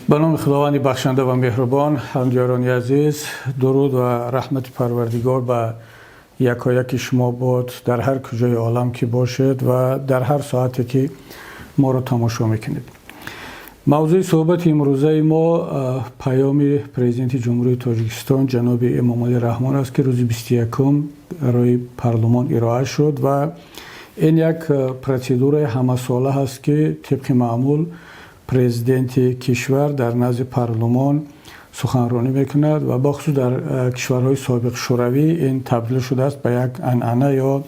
Ба номи Худованди бахшанда ва меҳрубон, ҳамдиёрони азиз, дуруд ва раҳмати Парвардигор ба якояки шумо бод дар ҳар куҷои олам ки бошед ва дар ҳар соате ки моро тамошо мекунед. Мавзӯи суҳбати имрӯзаи мо паёми Президенти Ҷумҳурии Тоҷикистон ҷаноби Эмомалӣ Раҳмон аст, ки рӯзи 21-ум барои парлумон ироа шуд ва ин як процедураи ҳамасола ҳаст, ки тибқи маъмул президенти кишвар дар назди парлумон суханронӣ мекунад ва бахусус дар кишварҳои собиқ Шӯравӣ ин табдил шудааст ба як анъана ё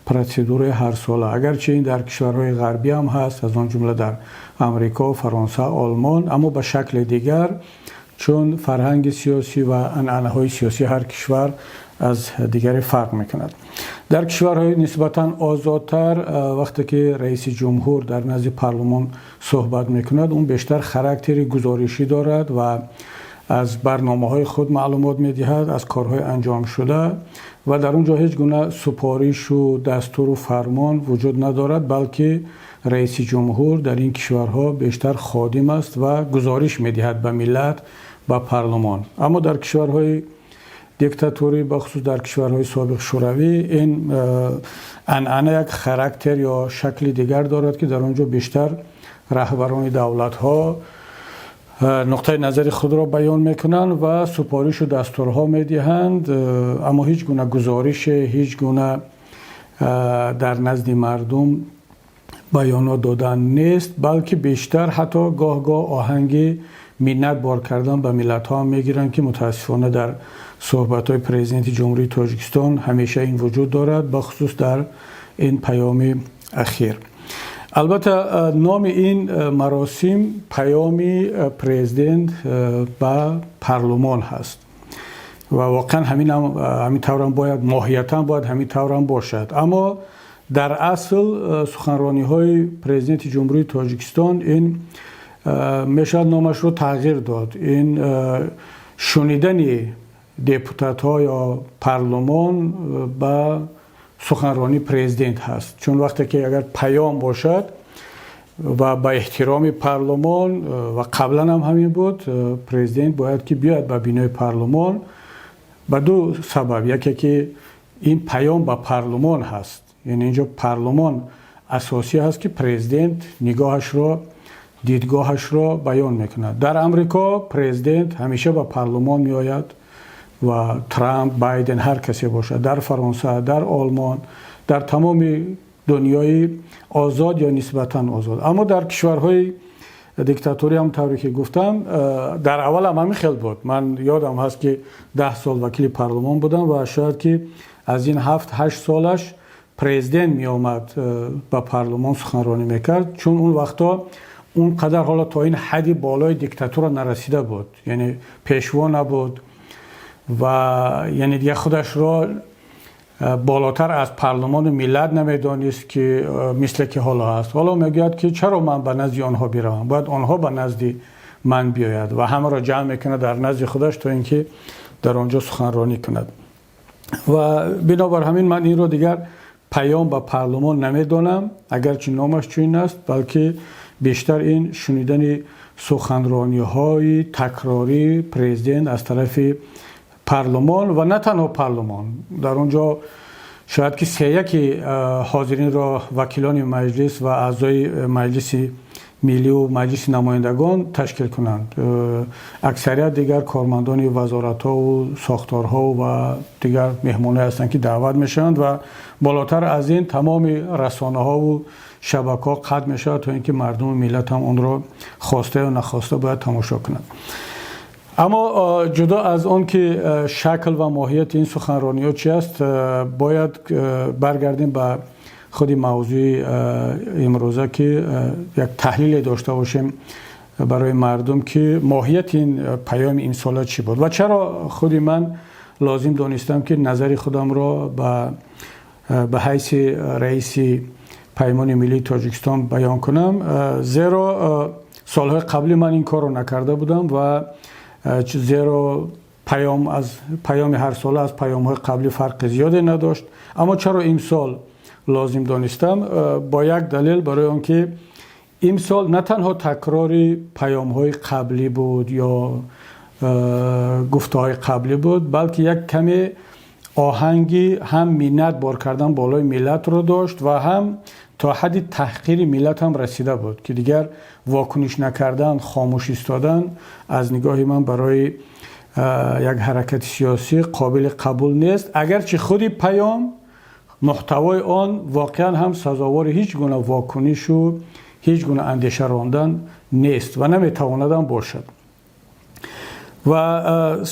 процедураи ҳарсола. Агарчи ин дар кишварҳои ғарбӣ ҳам ҳаст, аз он ҷумла дар Амрико, Фаронса, Олмон, аммо ба шакли дигар, чун фарҳанги сиёсӣ ва анъанаҳои сиёсии ҳар кишвар аз дигаре фарқ мекунад. Дар кишварҳои нисбатан озодтар вақте ки раиси ҷумҳур дар назди парлумон суҳбат мекунад, он бештар характери гузоришӣ дорад ва аз барномаҳои худ маълумот медиҳад, аз корҳои анҷомшуда ва дар он ҷо ҳеҷ гуна супоришу дастуру фармон вуҷуд надорад, балки раиси ҷумҳур дар ин кишварҳо бештар ходим аст ва гузориш медиҳад ба миллат, ба парлумон. Аммо дар кишварҳои диктатурӣ, бахусус дар кишварҳои собиқ Шӯравӣ, ин анъана як характер ё шакли дигар дорад, ки дар он ҷо бештар раҳбарони давлатҳо нуқтаи назари худро баён мекунанд ва супоришу дастурҳо медиҳанд, аммо ҳеҷ гуна гузорише, ҳеҷ гуна дар назди мардум баёнот додан нест, балки бештар ҳатто гоҳ-гоҳ оҳанги миннат бор кардан ба миллатҳо ҳам мегиранд, ки мутаассифона дар суҳбатҳои Президенти Ҷумҳурии Тоҷикистон ҳамеша ин вуҷуд дорад, бахусус дар ин паёми ахир. Албатта, номи ин маросим паёми президент ба парлумон ҳаст ва воқеан ҳамин таврам бояд, моҳиятан бояд ҳамин таврам бошад. Аммо дар асл суханрониҳои Президенти Ҷумҳурии Тоҷикистон ин мешавад номашро тағйир дод. Ин шунидани депутатҳо ё парлумон ба суханронии президент ҳаст. Чун вақте ки агар паём бошад ва ба эҳтироми парлумон, ва қаблан ҳам ҳамин буд, президент бояд ки биёяд ба бинои парлумон ба ду сабаб. Яке ки ин паём ба парлумон ҳаст, яъне инҷо парлумон асосӣ ҳаст, ки президент нигоҳашро, дидгоҳашро баён мекунад. Дар Амрико президент ҳамеша ба парлумон меояд ва Трамп, Байден, ҳар касе бошад, дар Фаронса, дар Олмон, дар тамоми дунёи озод ё нисбатан озод. Аммо дар кишварҳои диктаторӣ, ҳам тавре ки гуфтам, дар аввал ҳам ҳамин хел буд. Ман ёдам ҳаст, ки 10 сол вакили парлумон будам ва шояд ки аз ин 7-8 солаш президент меомад, ба парлумон суханронӣ мекард, чун он вақтҳо он қадар ҳоло то ин ҳадди болои диктатура нарасида буд, яъне пешво набуд ва яъне дигар худашро болотар аз парлумону миллат намедонист, ки мисле ки ҳоло ҳаст. Ҳоло мегӯяд, ки чаро ман ба назди онҳо биравам, бояд онҳо ба назди ман биёяд ва ҳамаро ҷамъ мекунад дар назди худаш, то ин ки дар он ҷо суханронӣ кунад. Ва бинобар ҳамин ман инро дигар паём ба парлумон намедонам, агарчи номаш чунин аст, балки бештар ин шунидани суханрониҳои такрории президент аз тарафи парлумон ва на танҳо парлумон. Дар он ҷо шояд ки сеяки ҳозиринро вакилони маҷлис ва аъзои Маҷлиси Миллию Маҷлиси Намояндагон ташкил кунанд. Аксарият дигар кормандони вазоратҳову сохторҳо ва дигар меҳмонҳое ҳастанд, ки даъват мешаванд ва болотар аз ин тамоми расонаҳову шабакаҳо қатъ мешавад, то ин ки мардуму миллат ҳам онро хоста ё нахоста бояд тамошо кунанд. Аммо ҷудо аз он ки шакл ва моҳияти ин суханрониҳо чи аст, бояд баргардем ба худи мавзӯи имрӯза, ки як таҳлиле дошта бошем барои мардум, ки моҳияти ин паёми имсола чӣ буд ва чаро худи ман лозим донистам, ки назари худамро ба ҳайси раиси Паймони Миллии Тоҷикистон баён кунам, зеро солҳои қаблӣ ман ин корро накарда будам ва зеро паём аз паёми ҳарсола аз паёмҳои қаблӣ фарқи зиёде надошт. Аммо чаро имсол лозим донистам? Бо як далел: барои он ки Имсол на танҳо такрори паёмҳои қаблӣ буд ё гуфтаҳои қаблӣ буд, балки як каме оҳанги ҳам миннат бор кардан болои миллатро дошт ва ҳам то ҳадди таҳқири миллат ҳам расида буд, ки дигар вокуниш накардан, хомӯш истодан аз нигоҳи ман барои як ҳаракати сиёсӣ қобили қабул нест, агарчи худи паём, муҳтавои он воқеан ҳам сазовори ҳеҷ гуна вокунишу ҳеҷ гуна андеша рондан нест ва наметавонад ҳам бошад. Ва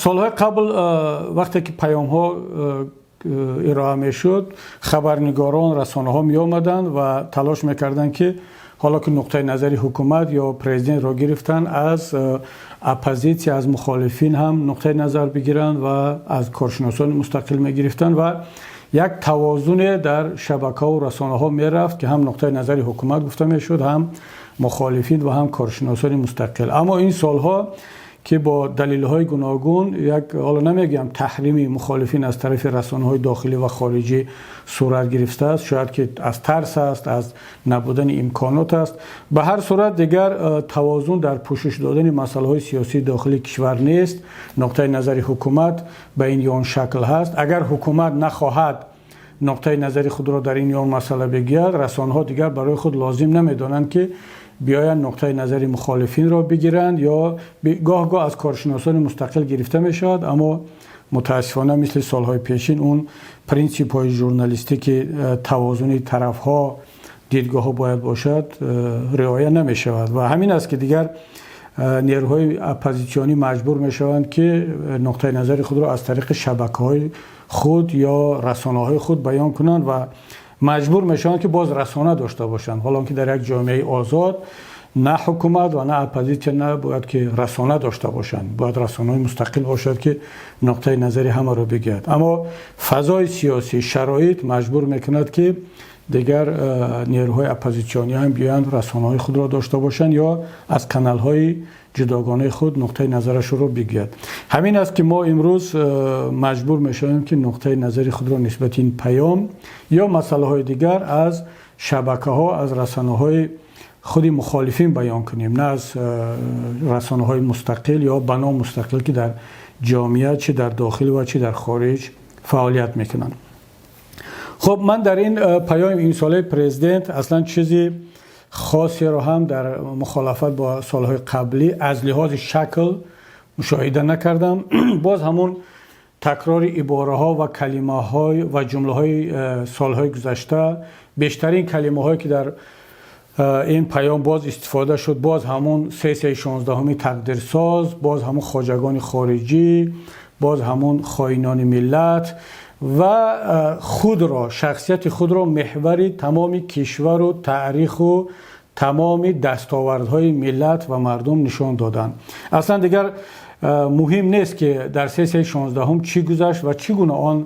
солҳои қабл, вақте ки паёмҳо ироа мешуд, хабарнигорон, расонаҳо меомаданд ва талош мекарданд, ки ҳоло ки нуқтаи назари ҳукумат ё президентро гирифтанд, аз оппозитсия, аз мухолифин ҳам нуқтаи назар бигиранд ва аз коршиносони мустақил мегирифтанд ва як тавозуне дар шабакаҳо ва расонаҳо мерафт, ки ҳам нуқтаи назари ҳукумат гуфта мешуд, ҳам мухолифин ва ҳам коршиносони мустақил. Аммо ин солҳо, ки бо далелҳои гуногун, як ҳоло намегӯям таҳрими мухолифин аз тарафи расонаҳои дохилӣ ва хориҷӣ сурат гирифтааст, шояд ки аз тарс аст, аз набудани имконот аст, ба ҳар сурат дигар тавозун дар пӯшиш додани масъалаҳои сиёсии дохили кишвар нест. Нуқтаи назари ҳукумат ба ин ё он шакл ҳаст. Агар ҳукумат нахоҳад нуқтаи назари худро дар ин ё он масъала бигӯяд, расонаҳо дигар барои худ лозим намедонанд, ки биёянд нуқтаи назари мухолифинро бигиранд ё гоҳ-гоҳ аз коршиносони мустақил гирифта мешавад, аммо мутаассифона мисли солҳои пешин он принсипҳои журналистӣ, ки тавозуни тарафҳо, дидгоҳҳо бояд бошад, риоя намешавад. Ва ҳамин аст, ки дигар нерӯҳои оппозитсионӣ маҷбур мешаванд, ки нуқтаи назари худро аз тариқи шабакаҳои худ ё расонаҳои худ баён кунанд ва маҷбур мешаванд, ки боз расона дошта бошанд, ҳоло ки дар як ҷомеаи озод на ҳукумат ва на оппозитсия набояд ки расона дошта бошанд, бояд расонаҳои мустақил бошад, ки нуқтаи назари ҳамаро бигӯяд. Аммо фазои сиёсӣ, шароит маҷбур мекунад, ки дигар нерӯҳои оппозитсионӣ ҳам биёянд расонаҳои худро дошта бошанд ё аз каналҳои ҷудогонаи худ нуқтаи назарашонро бигӯяд. Ҳамин аст, ки мо имрӯз маҷбур мешавем, ки нуқтаи назари худро нисбати ин паём ё масъалаҳои дигар аз шабакаҳо, аз расонаҳои худи мухолифин баён кунем, на аз расонаҳои мустақил ё ба ном мустақил, ки дар ҷомеа, чӣ дар дохил ва чӣ дар хориҷ, фаъолият мекунанд. Хуб, ман дар ин паёми имсолаи президент аслан чизи хосеро ҳам дар мухолифат бо солҳои қаблӣ аз лиҳози шакл мушоҳида накардам. Боз ҳамон такрори ибораҳо ва калимаҳо ва ҷумлаҳои солҳои гузашта. Бештарин калимаҳое, ки дар ин паём боз истифода шуд, боз ҳамон сессияи 16-уми тақдирсоз, боз ҳамон хоҷагони хориҷӣ, боз ҳамон хоинони миллат ва худро, шахсияти худро меҳвари тамоми кишвару таъриху тамоми дастовардҳои миллат ва мардум нишон доданд. Аслан дигар муҳим нест, ки дар сессияи 16-ум чӣ гузашт ва чӣ гуна он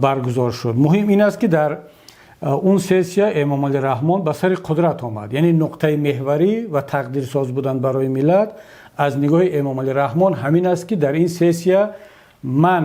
баргузор шуд. Муҳим ин аст, ки дар он сессия Эмомалӣ Раҳмон ба сари қудрат омад. Яъне нуқтаи меҳварӣ ва тақдирсоз будан барои миллат аз нигоҳи Эмомалӣ Раҳмон ҳамин аст, ки дар ин сессия ман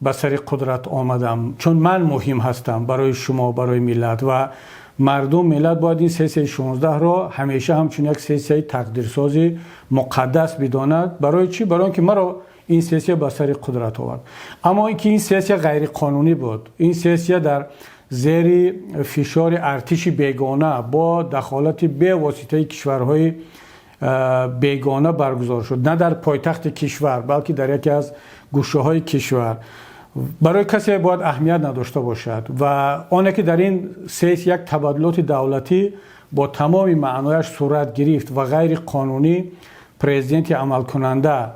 ба сари қудрат омадам, чун ман муҳим ҳастам барои шумо, барои миллат ва мардум. Миллат бояд ин сессияи 16-ро ҳамеша ҳамчун як сессияи тақдирсози муқаддас бидонад. Барои чӣ? Барои он ки маро ин сессия ба сари қудрат овард. Аммо ин ки ин сессия ғайриқонунӣ буд, ин сессия дар зери фишори артиши бегона бо дахолати бевоситаи кишварҳои бегона баргузор шуд, на дар пойтахти кишвар, балки дар яке аз гӯшаҳои кишвар, барои касе бояд аҳамият надошта бошад. Ва оне ки дар ин сессия як табаддулоти давлатӣ бо тамоми маънояш сурат гирифт ва ғайриқонунӣ президенти амалкунанда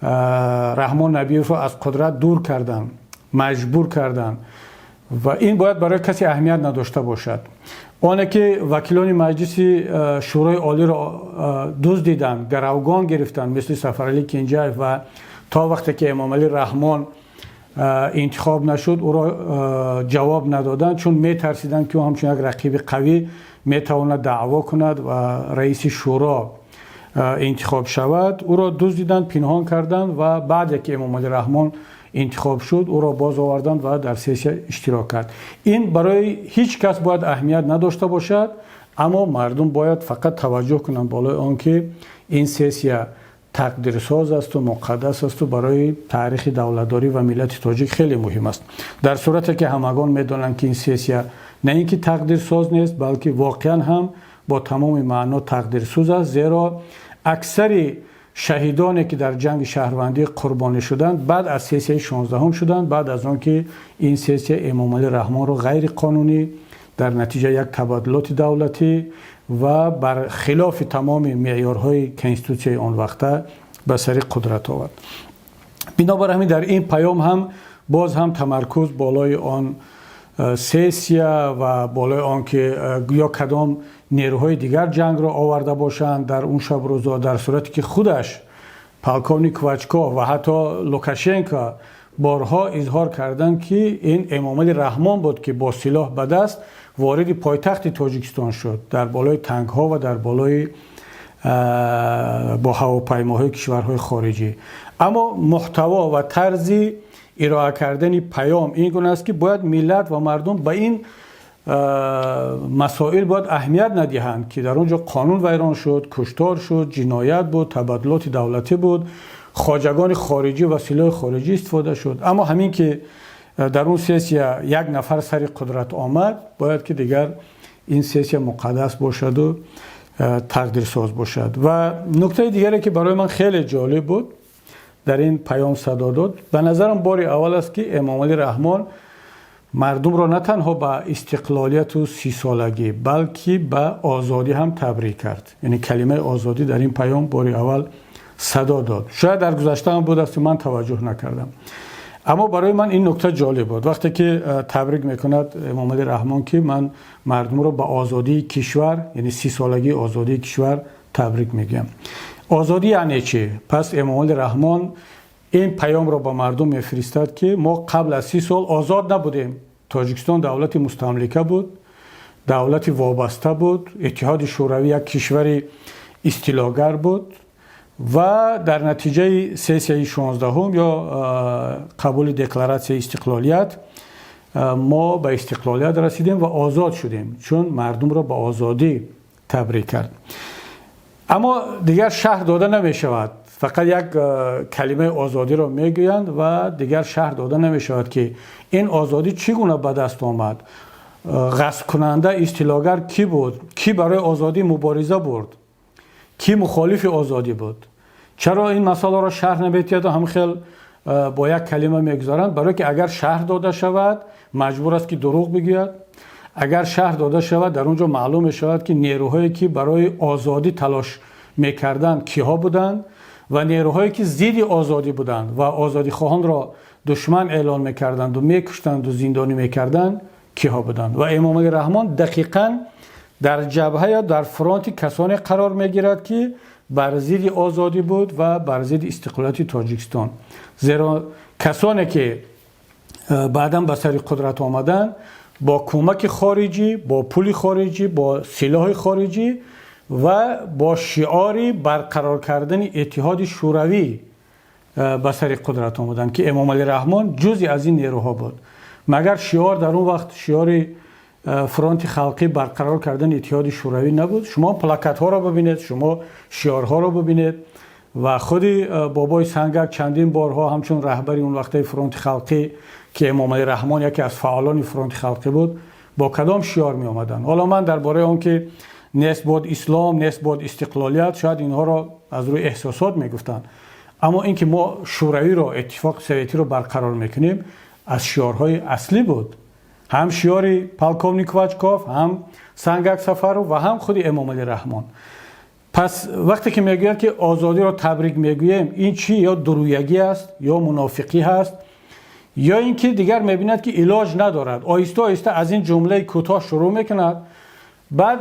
Раҳмон Набиевро аз қудрат дур карданд, маҷбур карданд, ва ин бояд барои касе аҳамият надошта бошад. Оне ки вакилони Маҷлиси Шӯрои Олиро дуздиданд, гаравгон гирифтанд, мисли Сафаралӣ Кенҷаев, ва то вақте ки Эмомалӣ Раҳмон интихоб нашуд, ӯро ҷавоб надоданд, чун метарсиданд, ки ӯ ҳамчун як рақиби қавӣ метавонад даъво кунад ва раиси шӯро интихоб шавад. Ӯро дуздиданд, пинҳон карданд ва баъде ки Эмомалӣ Раҳмон интихоб шуд, ӯро боз оварданд ва дар сессия иштирок кард. Ин барои ҳеҷ кас бояд аҳамият надошта бошад. Аммо мардум бояд фақат таваҷҷӯҳ кунанд болои он ки ин сессия тақдирсоз асту муқаддас асту барои таърихи давлатдорӣ ва миллати тоҷик хеле муҳим аст. Дар сурате ки ҳамагон медонанд, ки ин сессия на ин ки тақдирсоз нест, балки воқеан ҳам бо тамоми маъно тақдирсӯз аст, зеро аксари шаҳидоне ки дар ҷанги шаҳрвандӣ қурбонӣ шуданд, баъд аз сессияи 16-ум шуданд, баъд аз он ки ин сессия Эмомалӣ Раҳмонро ғайриқонунӣ, дар натиҷа як табаддулоти давлатӣ ва бар хилофи тамоми меъёрҳои конститутсияи он вақта ба сари қудрат овард. Бинобар ҳамин дар ин паём ҳам боз ҳам тамаркуз болои он сессия ва болои он ки ё кадом нерӯҳои дигар ҷангро оварда бошанд дар он шабрӯзо, дар сурате ки худаш полковник Квачков ва ҳатто Лукашенко борҳо изҳор карданд, ки ин Эмомалӣ Раҳмон буд, ки бо силоҳ ба даст вориди пойтахти Тоҷикистон шуд дар болои танкҳо ва дар болои бо ҳавопаймоҳои кишварҳои хориҷӣ. Аммо муҳтаво ва тарзи ироа кардани паём ин гуна аст, ки бояд миллат ва мардум ба ин масоил бояд аҳамият надиҳанд, ки дар он ҷо қонун вайрон шуд, куштор шуд, ҷиноят буд, табаддулоти давлатӣ буд, хоҷагони хориҷӣ ва силоҳи хориҷӣ истифода шуд. Аммо ҳамин ки дар он сессия як нафар сари қудрат омад, бояд ки дигар ин сессия муқаддас бошаду тақдирсоз бошад. Ва нуктаи дигаре, ки барои ман хеле ҷолиб буд, дар ин паём садо дод. Ба назарам, бори аввал аст, ки Эмомалӣ Раҳмон мардумро на танҳо ба истиқлолияту 30-солагӣ, балки ба озодӣ ҳам табрик кард. Яъне калимаи озодӣ дар ин паём бори аввал садо дод. Шояд дар гузашта ҳам будааст, ман таваҷҷӯҳ накардам, аммо барои ман ин нукта ҷолиб буд. Вақте ки табрик мекунад Эмомалӣ Раҳмон, ки ман мардумро ба озодии кишвар, яъне 30-солагии озодии кишвар табрик мегӯям. Озодӣ яъне чӣ? Пас Эмомалӣ Раҳмон ин паёмро ба мардум мефиристад, ки мо қабл аз 30 сол озод набудем. Тоҷикистон давлати мустамлика буд, давлати вобаста буд, Иттиҳоди Шӯравӣ як кишвари истилогар буд ва дар натиҷаи сессияи 16-ум ё қабули декларатсияи истиқлолият мо ба истиқлолият расидем ва озод шудем, чун мардумро ба озодӣ табрик кард. Аммо дигар шарҳ дода намешавад. Фақат як калимаи озодиро мегӯянд ва дигар шарҳ дода намешавад, ки ин озодӣ чӣ гуна ба даст омад, ғасбкунанда, истилогар кӣ буд, кӣ барои озодӣ мубориза бурд, кӣ мухолифи озодӣ буд. Чаро ин масъаларо шарҳ наметиҳаду ҳам хел бо як калима мегузаранд? Барое ки агар шарҳ дода шавад, маҷбур аст, ки дурӯғ бигӯяд. Агар шарҳ дода шавад, дар он ҷо маълум мешавад, ки нерӯҳое, ки барои озодӣ талош мекарданд, киҳо буданд ва нерӯҳое, ки зидди озодӣ буданд ва озодихоҳонро душман эълон мекарданду мекуштанду зиндонӣ мекарданд, киҳо буданд. Ва Эмомалӣ Раҳмон дақиқан дар ҷабҳа ё дар фронти касоне қарор мегирад, ки бар зидди озодӣ буд ва бар зидди истиқлолияти Тоҷикистон, зеро касоне ки баъдан ба сари қудрат омаданд, бо кӯмаки хориҷӣ, бо пули хориҷӣ, бо силоҳи хориҷӣ ва бо шиори барқарор кардани Иттиҳоди Шӯравӣ ба сари қудрат омаданд, ки Эмомалӣ Раҳмон ҷузъи аз ин нерӯҳо буд. Магар шиор дар он вақт шиори Фронти халқӣ барқарор кардани Иттиҳоди Шӯравӣ набуд? Шумо плакатҳоро бибинед, шумо шиорҳоро бибинед. Ва худи бобои Сангак чандин борҳо ҳамчун раҳбари он вақтаи Фронти халқӣ, ки Эмомалӣ Раҳмон яке аз фаъолони Фронти халқӣ буд, бо кадом шиор меомаданд? Ҳоло ман дар бораи он ки нест бод ислом, нест бод истиқлолият, шояд инҳоро аз рӯи эҳсосот мегуфтанд, аммо ин ки мо Шӯравиро, Иттифоқи Советиро барқарор мекунем, аз шиорҳои аслӣ буд, ҳам шиори полковник Квачков, ҳам Сангак Сафаров ва ҳам худи Эмомалӣ Раҳмон. Пас вақте ки мегӯяд, ки озодиро табрик мегӯем, ин чӣ? Ё дурӯягӣ аст, ё мунофиқӣ ҳаст, ё ин ки дигар мебинад, ки илоҷ надорад. Оҳиста оҳиста аз ин ҷумлаи кӯтоҳ шурӯъ мекунад, баъд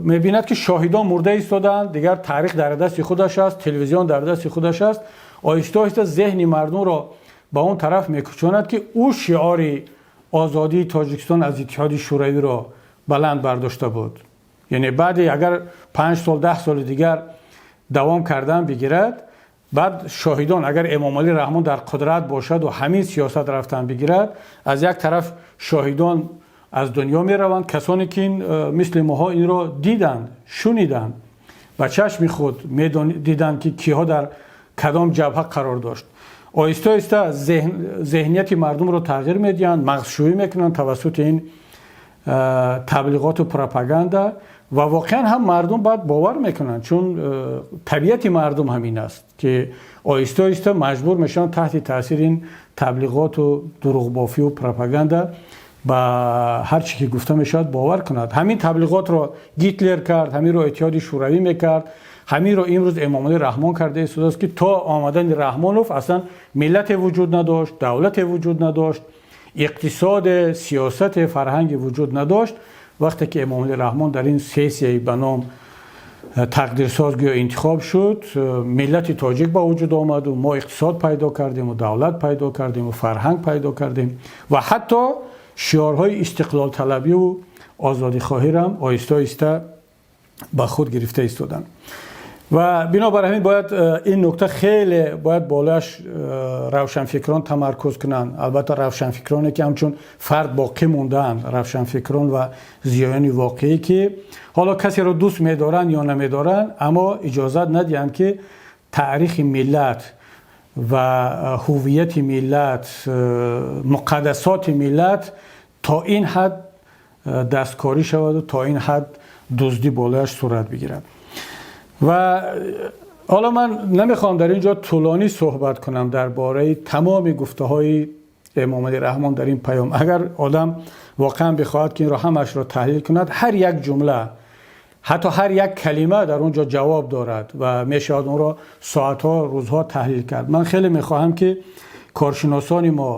мебинад, ки шоҳидон мурда истодаанд, дигар таърих дар дасти худаш аст, телевизион дар дасти худаш аст. Оҳиста оҳиста зеҳни мардумро ба он тараф мекӯчонад, ки ӯ шиори озодии Тоҷикистон аз Иттиҳоди Шӯравиро баланд бардошта буд. Яъне баъде агар 5 сол, 10 соли дигар давом кардан бигирад, баъд шоҳидон, агар Эмомалӣ Раҳмон дар қудрат бошаду ҳамин сиёсат рафтан бигирад, аз як тараф шоҳидон аз дунё мераванд. Касоне ки мисли моҳо инро диданд, шуниданд, ба чашми худ диданд, ки киҳо дар кадом ҷабҳа қарор дошт, оҳиста оҳиста зеҳнияти мардумро тағйир медиҳанд, мағзшӯӣ мекунанд тавассути ин таблиғоту пропаганда. Ва воқеан ҳам мардум баъд бовар мекунанд, чун табиати мардум ҳамин аст, ки оҳиста оҳиста маҷбур мешаванд таҳти таъсири ин таблиғоту дурӯғбофию пропаганда ба ҳар чӣ ки гуфта мешавад бовар кунад. Ҳамин таблиғотро Гитлер кард, ҳаминро Иттиҳоди Шӯравӣ мекард, ҳаминро имрӯз Эмомалӣ Раҳмон карда истодааст, ки то омадани Раҳмонов аслан миллате вуҷуд надошт, давлате вуҷуд надошт, иқтисоде, сиёсате, фарҳанге вуҷуд надошт. Вақте ки Эмомалӣ Раҳмон дар ин сессияи ба ном тақдирсоз гӯё интихоб шуд, миллати тоҷик ба вуҷуд омаду мо иқтисод пайдо кардему, давлат пайдо кардему, фарҳанг пайдо кардем ва ҳатто шиорҳои истиқлолталабиву озодихоҳиро оҳиста оҳиста ба худ гирифта истоданд. Ва бинобар ҳамин бояд ин нукта хеле бояд болояш равшанфикрон тамаркуз кунанд. Албатта, равшанфикроне ки ҳамчун фард боқӣ мондаанд, равшанфикрон ва зиёёни воқеӣ, ки ҳоло касеро дӯст медоранд ё намедоранд, аммо иҷозат надиҳанд, ки таърихи миллат ва ҳуввияти миллат, муқаддасоти миллат то ин ҳад дасткорӣ шаваду то ин ҳад дуздӣ болояш сурат бигирад. Ва ҳоло ман намехоҳам дар ин ҷо тӯлонӣ суҳбат кунам дар бораи тамоми гуфтаҳои Эмомалӣ Раҳмон дар ин паём. Агар одам воқеан бихоҳад, ки инро ҳамашро таҳлил кунад, ҳар як ҷумла, ҳатто ҳар як калима дар он ҷо ҷавоб дорад ва мешавад онро соатҳо, рӯзҳо таҳлил кард. Ман хеле мехоҳам, ки коршиносони мо,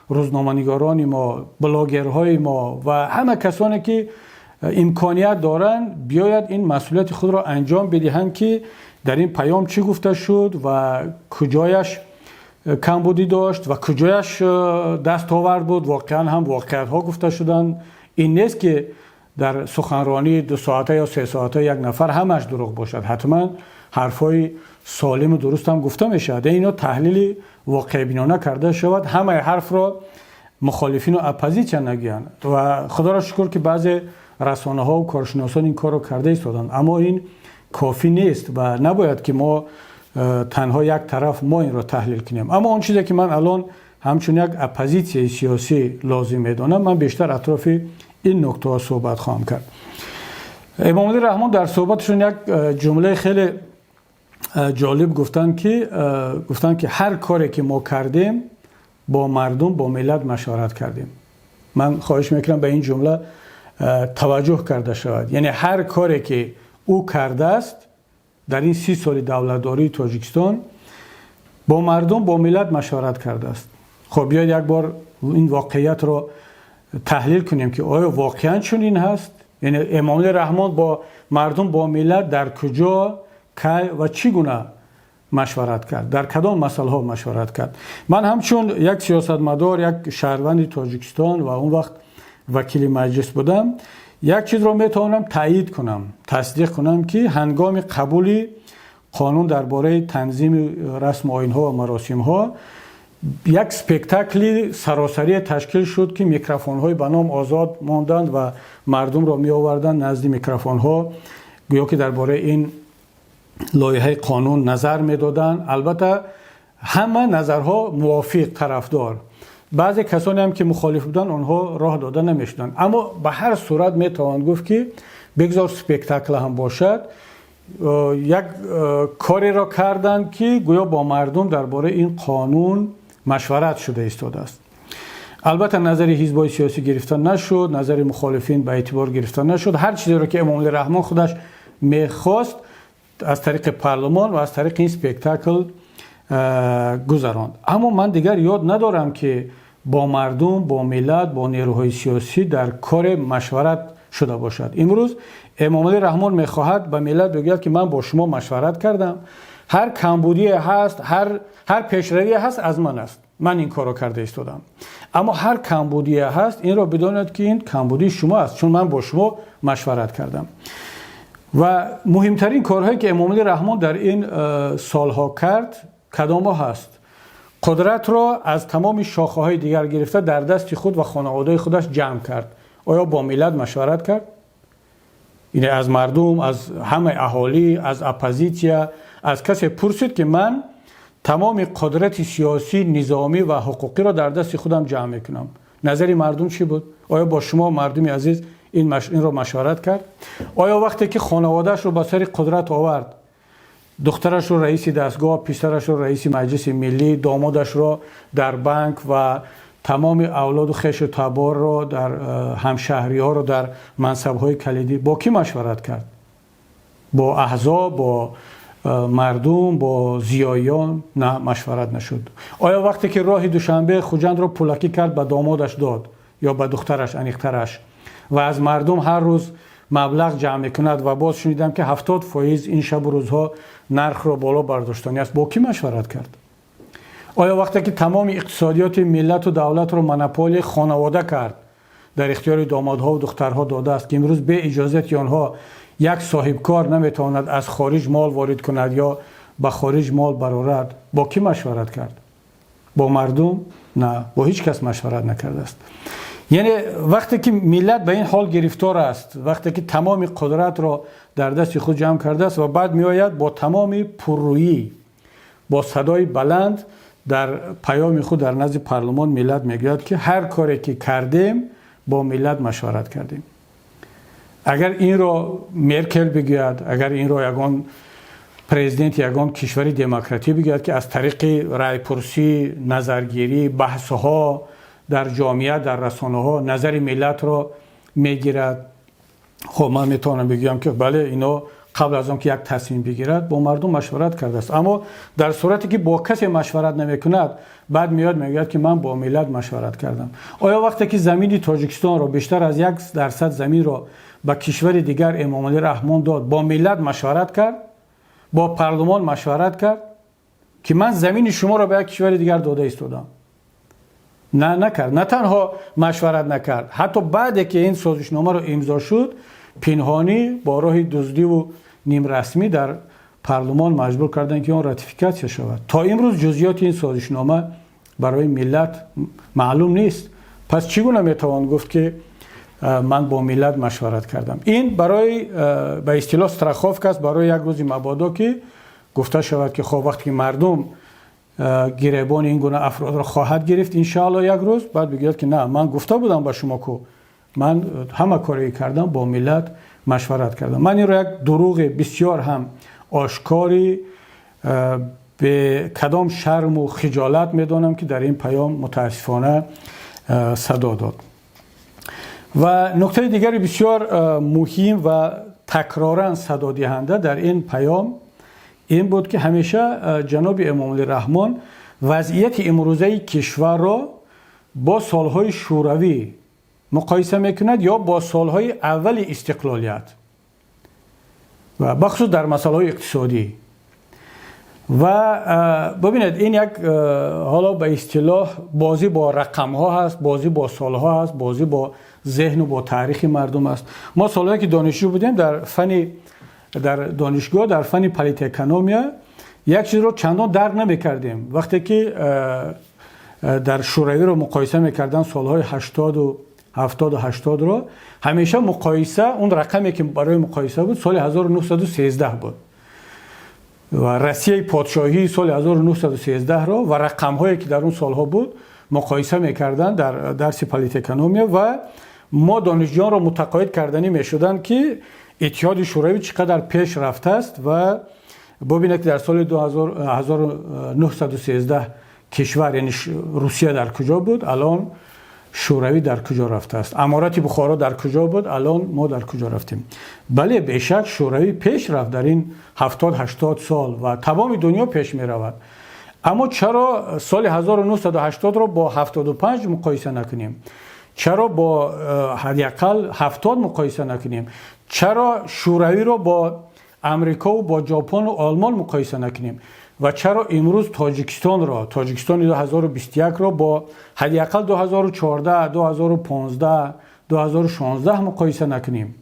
рӯзноманигорони мо, блогерҳои мо ва ҳама касоне ки имконият доранд, биёяд ин масъулияти худро анҷом бидиҳанд, ки дар ин паём чӣ гуфта шуд ва куҷояш камбудӣ дошт ва куҷояш дастовард буд. Воқеан ҳам воқеиятҳо гуфта шуданд. Ин нест, ки дар суханронии 2 соата ё 3 соата як нафар ҳамаш дурӯғ бошад. Ҳатман ҳарфҳои солиму дуруст ҳам гуфта мешавад. Ино таҳлили воқеъбинона карда шавад, ҳамаи ҳарфро мухолифину оппозитсия нагӯянд. Ва худоро шукр, ки баъзе расонаҳо коршиносон ин корро карда истоданд, аммо ин кофӣ нест ва набояд, ки мо танҳо як тараф мо инро таҳлил кунем. Аммо он чизе ки ман алон ҳамчун як оппозитсияи сиёсӣ лозим медонам, ман бештар атрофи ин нуктаҳо суҳбат хоҳам кард. Эмомалӣ Раҳмон дар суҳбаташон як ҷумлаи хеле ҷолиб гуфтанд, ки ҳар коре ки мо кардем, бо мардум, бо миллат машварат кардем. Ман хоҳиш мекунам, ба ин ҷумла таваҷҷӯҳ карда шавад. Яъне ҳар коре ки ӯ кардааст дар ин 30 соли давлатдории Тоҷикистон, бо мардум, бо миллат машварат кардааст. Хоб, биёед як бор ин воқеиятро таҳлил кунем, ки оё воқеан чунин ҳаст. Яъне Эмомалӣ Раҳмон бо мардум, бо миллат дар куҷо, кай ва чӣ гуна машварат кард, дар кадом масъалаҳо машварат кард? Ман ҳамчун як сиёсатмадор, як шаҳрванди Тоҷикистон ва он вақт вакили маҷлис будам, як чизро метавонам таъйид кунам, тасдиқ кунам, ки ҳангоми қабули қонун дар бораи танзими расму оинҳо ва маросимҳо як спектакли саросарие ташкил шуд, ки микрофонҳои ба ном Озод монданд ва мардумро меоварданд назди микрофонҳо, гӯё ки дар бораи ин лоиҳаи қонун назар медоданд. Албатта, ҳама назарҳо мувофиқ, тарафдор. Баъзе касоне ҳам ки мухолиф буданд, онҳо роҳ дода намешуданд. Аммо ба ҳар сурат метавон гуфт, ки бигзор спектакл ҳам бошад, як кореро карданд, ки гӯё бо мардум дар бораи ин қонун машварат шуда истодааст. Албатта, назари ҳизбҳои сиёсӣ гирифта нашуд, назари мухолифин ба эътибор гирифта нашуд. Ҳар чизеро ки Эмомалӣ Раҳмон худаш мехост, аз тариқи парлумон ва аз тариқи ин спектакл гузаронд. Аммо ман дигар ёд надорам, ки бо мардум, бо миллат, бо нерӯҳои сиёсӣ дар коре машварат шуда бошад. Имрӯз Эмомалӣ Раҳмон мехоҳад ба миллат бигӯяд, ки ман бо шумо машварат кардам, ҳар камбудие ҳаст, ҳар пешравие ҳаст, аз ман аст, ман ин корро карда истодам, аммо ҳар камбудие ҳаст, инро бидонед, ки ин камбудии шумо аст, чун ман бо шумо машварат кардам. Ва муҳимтарин корҳое ки Эмомалӣ Раҳмон дар ин солҳо кард, кадомҳо ҳаст? Қудратро аз тамоми шохаҳои дигар гирифта, дар дасти худ ва хонаводаи худаш ҷамъ кард. Оё бо миллат машварат кард? Яъне аз мардум, аз ҳамаи аҳолӣ, аз оппозитсия, аз касе пурсид, ки ман тамоми қудрати сиёсӣ, низомӣ ва ҳуқуқиро дар дасти худам ҷамъ мекунам? Назари мардум чӣ буд? Оё бо шумо, мардуми азиз, инро машварат кард? Оё вақте ки хонаводаашро ба сари қудрат овард, духтарашро раиси дастгоҳ, писарашро раиси Маҷлиси миллӣ, домодашро дар банк ва тамоми авлоду хешу таборро, дар ҳамшаҳриҳоро дар мансабҳои калидӣ, бо кӣ машварат кард? Бо аҳзоб, бо мардум, бо зиёиён? На, машварат нашуд. Оё вақте ки роҳи Душанбе Хуҷандро пулакӣ кард, ба домодаш дод ё ба духтараш, аниқтараш, ва аз мардум ҳар рӯз маблағ ҷамъ мекунад, ва боз шунидам, ки 70% ин шабу рӯзҳо нархро боло бардоштанӣ аст, бо кӣ машварат кард? Оё вақте ки тамоми иқтисодиёти миллату давлатро монополияи хонавода кард, дар ихтиёри домодҳову духтарҳо додааст, ки имрӯз бе иҷозати онҳо як соҳибкор наметавонад аз хориҷ мол ворид кунад ё ба хориҷ мол барорад, бо кӣ машварат кард? Бо мардум? На, бо ҳеҷ кас машварат накардааст. Яъне вақте ки миллат ба ин ҳол гирифтор аст, вақте ки тамоми қудратро дар дасти худ ҷамъ кардааст, ва баъд меояд бо тамоми пуррӯӣ, бо садои баланд дар паёми худ дар назди парлумон миллат мегӯяд, ки ҳар коре ки кардем, бо миллат машварат кардем. Агар инро Меркел бигӯяд, агар инро ягон президенти ягон кишвари демократӣ бигӯяд, ки аз тариқи райпурсӣ, назаргирӣ, баҳсҳо дар ҷомеа, дар расонаҳо назари миллатро мегирад, хоб, ман метавонам бигӯям, ки бале, ино қабл аз он ки як тасмим бигирад, бо мардум машварат кардааст. Аммо дар сурате ки бо касе машварат намекунад, баъд меояд, мегӯяд, ки ман бо миллат машварат кардам. Оё вақте ки замини Тоҷикистонро, бештар аз 1% заминро ба кишвари дигар Эмомалӣ Раҳмон дод, бо миллат машварат кард, бо парлумон машварат кард, ки ман замини шуморо ба як кишвари дигар дода истодам? На, накард. На танҳо машварат накард, ҳатто баъде ки ин созишномаро имзо шуд, пинҳонӣ, бо роҳи дуздиву нимрасмӣ дар парлумон маҷбур карданд, ки он ратификатсия шавад. То имрӯз ҷузъиёти ин созишнома барои миллат маълум нест. Пас чӣ гуна метавон гуфт, ки ман бо миллат машварат кардам? Ин барои, ба истилоҳ, страховка аст, барои як рӯзи мабодо, ки гуфта шавад, ки хоб, вақте ки мардум гиребони ин гуна афродро хоҳад гирифт, иншоалло, як рӯз, баъд бигӯяд, ки на, ман гуфта будам ба шумо ку, ман ҳама коре кардам, бо миллат машварат кардам. Ман инро як дурӯғи бисёр ҳам ошкори, бе кадом шарму хиҷолат медонам, ки дар ин паём мутаассифона садо дод. Ва нуктаи дигари бисёр муҳим ва такроран садодиҳанда дар ин паём ин буд, ки ҳамеша ҷаноби Эмомалӣ Раҳмон вазъияти имрӯзаи кишварро бо солҳои Шӯравӣ муқоиса мекунад ё бо солҳои аввали истиқлолият, ва бахусус дар масъалаҳои иқтисодӣ. Ва бибинед, ин як ҳоло, ба истилоҳ, бозӣ бо рақамҳо ҳаст, бозӣ бо солҳо ҳаст, бозӣ бо зеҳну бо таърихи мардум аст. Мо солҳое ки донишҷӯ будем дар донишгоҳ, дар фанни политэкономия, як чизро чандон дарк намекардем. Вақте ки дар Шӯравиро муқоиса мекарданд, солҳои ҳаштоду ҳафтоду ҳаштодро, ҳамеша муқоиса, он рақаме ки барои муқоиса буд, соли 1913 буд ва Россияи подшоҳии соли 1913-ро ва рақамҳое ки дар он солҳо буд, муқоиса мекарданд дар дарси политэкономия, ва мо донишҷӯёнро мутақоид карданӣ мешуданд, ки Иттиҳоди Шӯравӣ чӣ қадар пеш рафтааст ва бубинед, ки дар соли 1913 кишвар, яъне Русия, дар куҷо буд, алон Шӯравӣ дар куҷо рафтааст, Аморати Бухоро дар куҷо буд, алон мо дар куҷо рафтем. Бале, бешак, Шӯравӣ пеш рафт дар ин 70-80 сол ва тамоми дунё пеш меравад. Аммо чаро соли 1980-ро бо 75 муқоиса накунем? Чаро бо ҳадди ақал 70 муқоиса накунем? Чаро Шӯравиро бо Амрикову бо Ҷопону Олмон муқоиса накунем? Ва чаро имрӯз Тоҷикистонро, Тоҷикистони 2021-ро бо ҳадди ақал 2014, 2015, 2016 муқоиса накунем?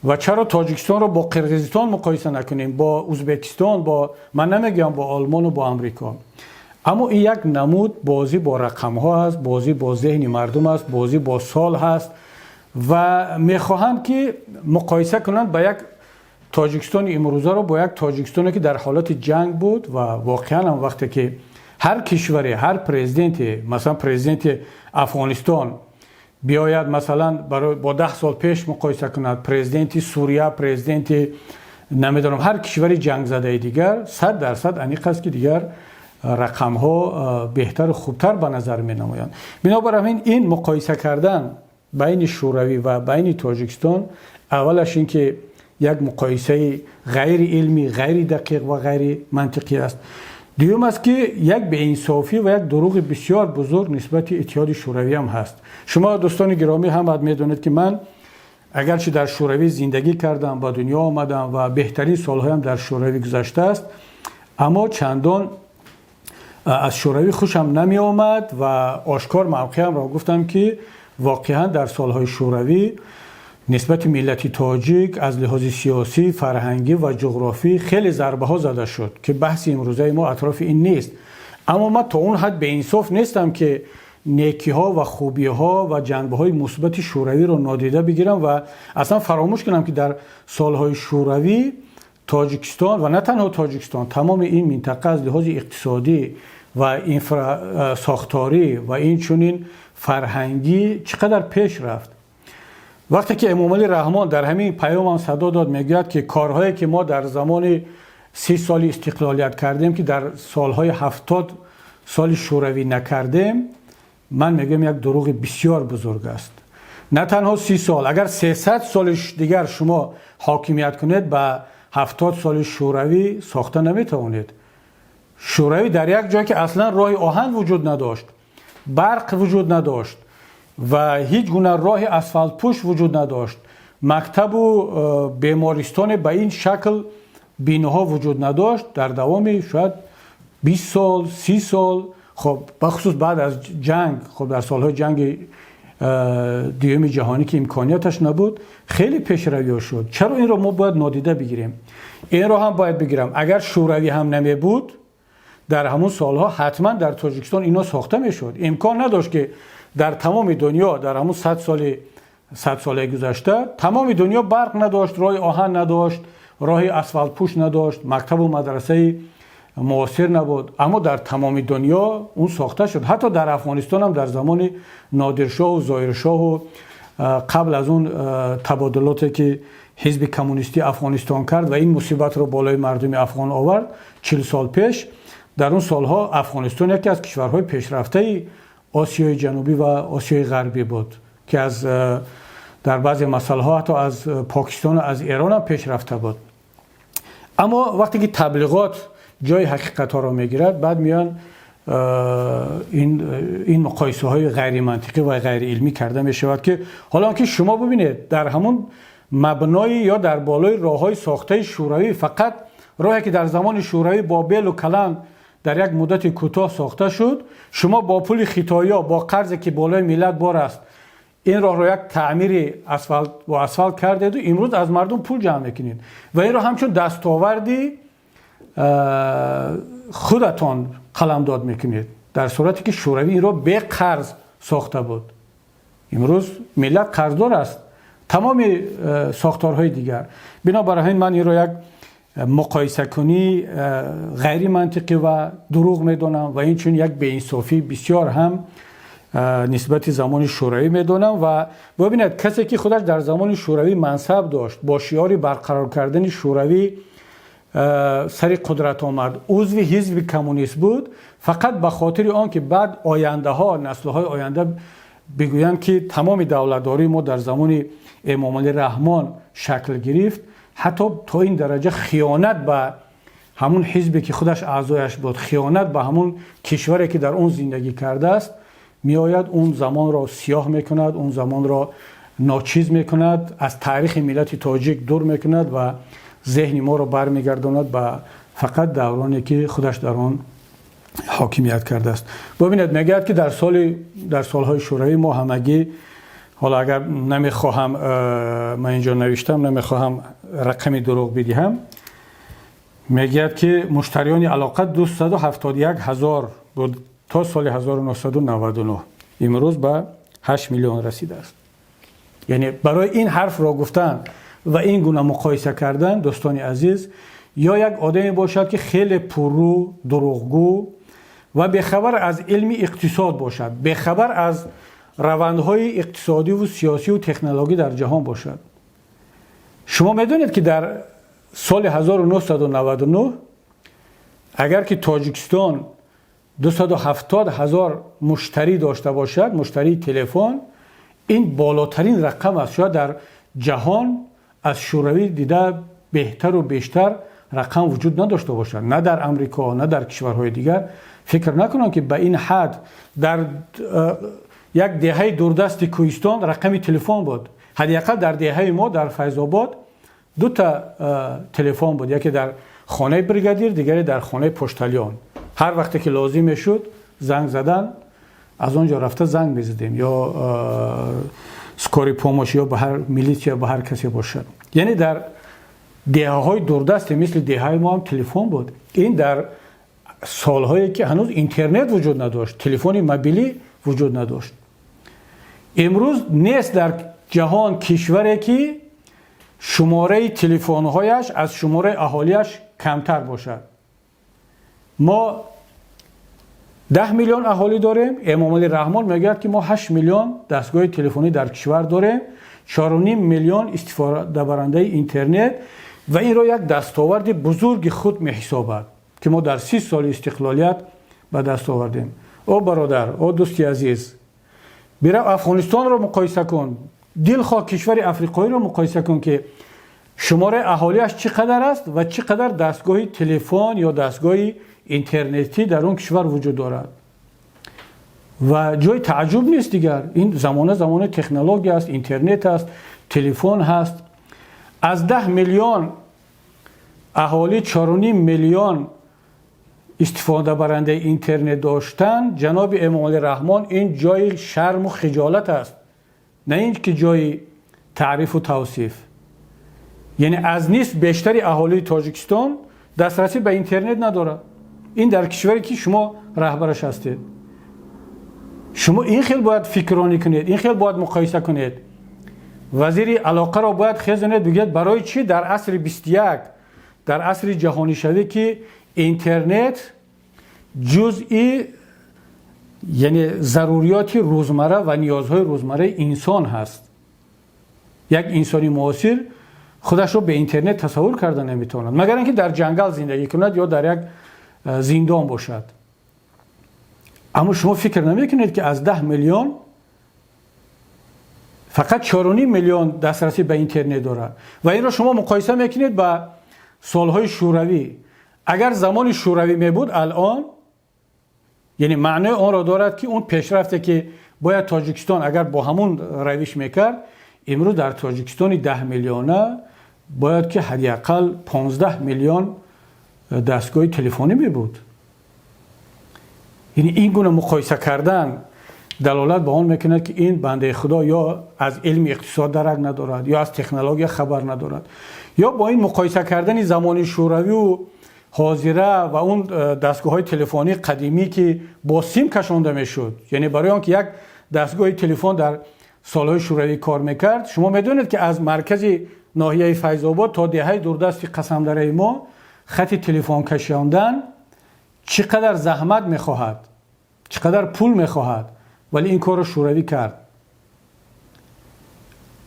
Ва чаро Тоҷикистонро бо Қирғизистон муқоиса накунем, бо Узбекистон, бо, ман намегӯям, бо Олмону бо Амрико? Аммо ин як намуд бозӣ бо рақамҳо аст, бозӣ бо зеҳни мардум аст, бозӣ бо сол ҳаст. Ва мехоҳанд, ки муқоиса кунанд ба як Тоҷикистони имрӯзаро бо як Тоҷикистоне, ки дар ҳолати ҷанг буд. Ва воқеан ҳам вақте ки ҳар кишваре, ҳар президенте, масалан, президенти Афғонистон биёяд, масалан, бо 10 сол пеш муқоиса кунад, президенти Сурия, президенти, намедонам, ҳар кишвари ҷангзадаи дигар, 100% аниқ аст, ки дигар рақамҳо беҳтару хубтар ба назар менамоянд. Бинобар ҳамин, ин муқоиса кардан байни Шӯравӣ ва байни Тоҷикистон, аввалаш ин ки як муқоисаи ғайриилмӣ, ғайридақиқ ва ғайримантиқӣ аст. Дуюм аст, ки як беинсофӣ ва як дурӯғи бисёр бузург нисбати Иттиҳоди Шӯравӣ ҳам ҳаст. Шумо, дӯстони гиромӣ, ҳамат медонед, ки ман агарчи дар Шӯравӣ зиндагӣ кардам, ба дунё омадам ва беҳтарин солҳоям дар Шӯравӣ гузаштааст, аммо чандон аз Шӯравӣ хушам намеомад ва ошкор мавқеамро гуфтам, ки воқеан дар солҳои Шӯравӣ нисбати миллати тоҷик аз лиҳози сиёсӣ, фарҳангӣ ва ҷуғрофӣ хеле зарбаҳо зада шуд, ки баҳси имрӯзаи мо атрофи ин нест. Аммо ман то он ҳад беинсоф нестам, ки некиҳо ва хубиҳо ва ҷанбаҳои мусбати Шӯравиро нодида бигирам ва аслан фаромӯш кунам, ки дар солҳои Шӯравӣ Тоҷикистон ва на танҳо Тоҷикистон, тамоми ин минтақа аз лиҳози иқтисодӣ ва инфрасохторӣ ва инчунин фарҳангӣ чӣ қадар пеш рафт. Вақте ки Эмомалӣ Раҳмон дар ҳамин паёмам садо дод, мегӯяд, ки корҳое, ки мо дар замони 30 соли истиқлолият кардем, ки дар солҳои 70 соли Шӯравӣ накардем, ман мегӯям, як дурӯғи бисёр бузург аст. На танҳо 30 сол, агар 300 соли дигар шумо ҳокимият кунед, ба 70 соли Шӯравӣ сохта наметавонед. Шӯравӣ дар як ҷое, ки аслан роҳи оҳан вуҷуд надошт, барқ вуҷуд надошт ва ҳеҷ гуна роҳи асфалтпӯш вуҷуд надошт, мактабу бемористоне ба ин шакл биноҳо вуҷуд надошт, дар давоми шояд 20 сол, 30 сол, хоб, бахусус баъд аз ҷанг, хоб, дар солҳои ҷанги дуюми ҷаҳонӣ, ки имконияташ набуд, хеле пешравиҳо шуд. Чаро инро мо бояд нодида бигирем? Инро ҳам бояд бигирам: агар Шӯравӣ ҳам намебуд, дар ҳамун солҳо ҳатман дар Тоҷикистон ино сохта мешуд. Имкон надошт, ки дар тамоми дунё дар ҳамун 100 соли 100 солаи гузашта тамоми дунё барқ надошт, роҳи оҳан надошт, роҳи асфалтпӯш надошт, мактабу мадрасаи муосир набуд, аммо дар тамоми дунё он сохта шуд. Ҳатто дар Афғонистон ҳам дар замони Нодиршоҳу Зоҳиршоҳу қабл аз он табодулоте, ки Ҳизби Коммунистии Афғонистон кард ва ин мусибатро болои мардуми афғон овард 40 сол пеш, дар он солҳо Афғонистон яке аз кишварҳои пешрафтаи Осиёи Ҷанубӣ ва Осиёи Ғарбӣ буд, ки аз дар баъзе масъалаҳо ҳатто аз Покистону аз Эрон ҳам пешрафта буд. Аммо вақте ки таблиғот ҷои ҳақиқатҳоро мегирад, баъд меоян ин муқоисаҳои ғайримантиқӣ ва ғайриилмӣ карда мешавад, ки ҳоло ки шумо бибинед, дар ҳамун мабнои ё дар болои роҳҳои сохтаи Шӯравӣ, фақат роҳе, ки дар замони Шӯравӣ бо белу каланд дар як муддати кӯтоҳ сохта шуд, шумо бо пули хитоиё, бо қарзе, ки болои миллат бор аст, ин роҳро як таъмири асфалт бо асфалт кардеду имрӯз аз мардум пул ҷамъ мекунед ва инро ҳамчун дастоварди худатон қаламдод мекунед, дар сурате ки Шӯравӣ инро бе қарз сохта буд. Имрӯз миллат қарздор аст, тамоми сохторҳои дигар. Бинобар ҳамин, ман инро як муқоисакунӣ ғайримантиқӣ ва дурӯғ медонам ва инчунин як беинсофӣ бисёр ҳам нисбати замони Шӯравӣ медонам. Ва бибинед, касе, ки худаш дар замони Шӯравӣ мансаб дошт, бо шиори барқарор кардани Шӯравӣ сари қудрат омад, узви Ҳизби Коммунист буд, фақат ба хотири он ки баъд ояндаҳо, наслҳои оянда бигӯянд, ки тамоми давлатдории мо дар замони Эмомалӣ Раҳмон шакл гирифт, ҳатто то ин дараҷа хиёнат ба ҳамун ҳизбе, ки худаш аъзояш буд, хиёнат ба ҳамун кишваре, ки дар он зиндагӣ кардааст, меояд, он замонро сиёҳ мекунад, он замонро ночиз мекунад, аз таърихи миллати тоҷик дур мекунад ва зеҳни моро бармегардонад ба фақат давроне, ки худаш дар он ҳокимият кардааст. Бибинед, мегӯяд, ки дар солҳои Шӯравӣ мо ҳамагӣ, ҳоло агар намехоҳам, ман инҷо навиштам, намехоҳам рақами дурӯғ бидиҳам, мегӯяд, ки муштариёни алоқа 271 ҳазор буд то соли 1999, имрӯз ба 8 миллион расидааст. Яъне барои ин ҳарфро гуфтан ва ин гуна муқоиса кардан, дӯстони азиз, ё як одаме бошад, ки хеле пуррӯ, дурӯғгӯ ва бехабар аз илми иқтисод бошад, бехабар аз равандҳои иқтисодиву сиёсиву технологӣ дар ҷаҳон бошад. Шумо медонед, ки дар соли 1999, агар ки Тоҷикистон 270 ҳазор муштарӣ дошта бошад, муштарии телефон, ин болотарин рақам аст. Шояд дар ҷаҳон аз Шӯравӣ дида беҳтару бештар рақам вуҷуд надошта бошад, на дар Амрико, на дар кишварҳои дигар. Фикр накунам, ки ба ин ҳад дар як деҳаи дурдасти кӯҳистон рақами телефон буд. Ҳадди ақал дар деҳаи мо, дар Файзобод, дута телефон буд: яке дар хонаи бригадир, дигаре дар хонаи почтальон. Ҳар вақте ки лозим мешуд занг задан, аз он ҷо рафта занг мезадем, ё скорый помощь, ё ба ҳар милитсия, ба ҳар касе бошад. Яъне дар деҳаҳои дурдасте мисли деҳаи мо ҳам телефон буд. Ин дар солҳое ки ҳанӯз интернет вуҷуд надошт, телефони мобилӣ вуҷуд надошт. Имрӯз нест дар ҷаҳон кишваре, ки шумораи телефонҳояш аз шумораи аҳолиаш камтар бошад. Мо 10 миллион аҳолӣ дорем. Эмомалӣ Раҳмон мегӯяд, ки мо 8 миллион дастгоҳи телефонӣ дар кишвар дорем, 4,5 миллион истифодабарандаи интернет, ва инро як дастоварди бузурги худ меҳисобад, ки мо дар 30 соли истиқлолият ба даст овардем. О бародар, о дӯсти азиз, бирав Афғонистонро муқоиса кун, дилхоҳ кишвари африқоиро муқоиса кун, ки шумораи аҳолиаш чӣ қадар аст ва чӣ қадар дастгоҳи телефон ё дастгоҳи интернетӣ дар он кишвар вуҷуд дорад. Ва ҷои тааҷҷуб нест дигар. Ин замона замонаи технология аст, интернет аст, телефон ҳаст. Аз 10 миллион аҳолӣ 4,5 миллион истифодабарандаи интернет доштан, ҷаноби Эмомалӣ Раҳмон, ин ҷои шарму хиҷолат аст, на ин ки ҷои таърифу тавсиф. Яъне аз нисф бештари аҳолии Тоҷикистон дастрасӣ ба интернет надорад. Ин дар кишваре, ки шумо раҳбараш ҳастед. Шумо ин хел бояд фикрронӣ кунед, ин хел бояд муқоиса кунед. Вазири алоқаро бояд хезонед, бигӯяд, барои чӣ дар асри 21, дар асри ҷаҳонишавӣ, ки интернет ҷузъи, яъне заруриёти рӯзмарра ва ниёзҳои рӯзмарраи инсон ҳаст, як инсони муосир худашро бе интернет тасаввур карда наметавонад, магар ин ки дар ҷангал зиндагӣ кунад ё дар як зиндон бошад, аммо шумо фикр намекунед, ки аз 10 миллион фақат 4,5 миллион дастрасӣ ба интернет дорад. Ва инро шумо муқоиса мекунед ба солҳои Шӯравӣ. Агар замони Шӯравӣ мебуд, алон яъне маънои онро дорад, ки он пешрафте, ки бояд Тоҷикистон агар бо ҳамун равиш мекард, имрӯз дар Тоҷикистони 10 миллиона бояд ки ҳадди ақал 15 миллион дастгоҳи телефонӣ мебуд. Яъне ин гуна муқоиса кардан далолат ба он мекунад, ки ин бандаи Худо ё аз илми иқтисод дарак надорад, ё аз технология хабар надорад, ё бо ин муқоиса кардани замони Шӯравию ҳозира ва он дастгоҳҳои телефонии қадимӣ, ки бо сим кашонда мешуд. Яъне барои он ки як дастгоҳи телефон дар солҳои Шӯравӣ кор мекард, шумо медонед, ки аз маркази ноҳияи Файзобод то деҳаи дурдасти Қасамдараи мо хати телефон кашондан чӣ қадар заҳмат мехоҳад, чӣ қадар пул мехоҳад. Вале ин корро Шӯравӣ кард.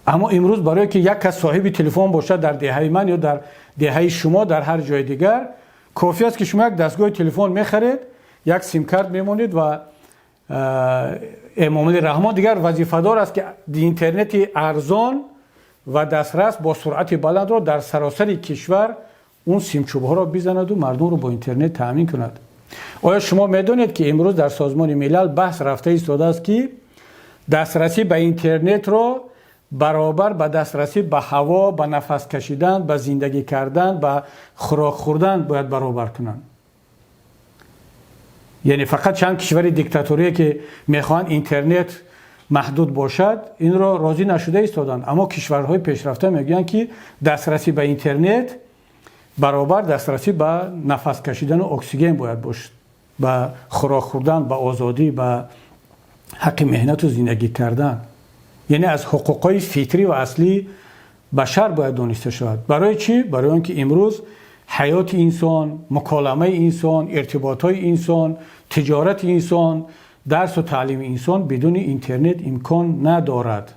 Аммо имрӯз барое ки як кас соҳиби телефон бошад дар деҳаи ман ё дар деҳаи шумо, дар ҳар ҷои дигар, кофӣ аст, ки шумо як дастгоҳи телефон мехаред, як симкарт мемонед. Ва Эмомалӣ Раҳмон дигар вазифадор аст, ки интернети арзон ва дастрас бо суръати баландро дар саросари кишвар он симчӯбҳоро бизанаду мардумро бо интернет таъмин кунад. Оё шумо медонед, ки имрӯз дар Созмони Милал баҳс рафта истодааст, ки дастрасӣ ба интернетро баробар ба дастрасӣ ба ҳаво, ба нафас кашидан, ба зиндагӣ кардан, ба хӯрок хӯрдан бояд баробар кунанд? Яъне фақат чанд кишвари диктаторие, ки мехоҳанд интернет маҳдуд бошад, инро розӣ нашуда истоданд. Аммо кишварҳои пешрафта мегӯянд, ки дастрасӣ ба интернет баробар дастрасӣ ба нафас кашидану оксиген бояд бошад, ба хӯрок хӯрдан, ба озодӣ, ба ҳаққи меҳнату зиндагӣ кардан. Яъне аз ҳуқуқҳои фитрӣ ва аслии башар бояд дониста шавад. Барои чӣ? Барои он ки имрӯз ҳаёти инсон, муколамаи инсон, иртиботҳои инсон, тиҷорати инсон, дарсу таълими инсон бидуни интернет имкон надорад.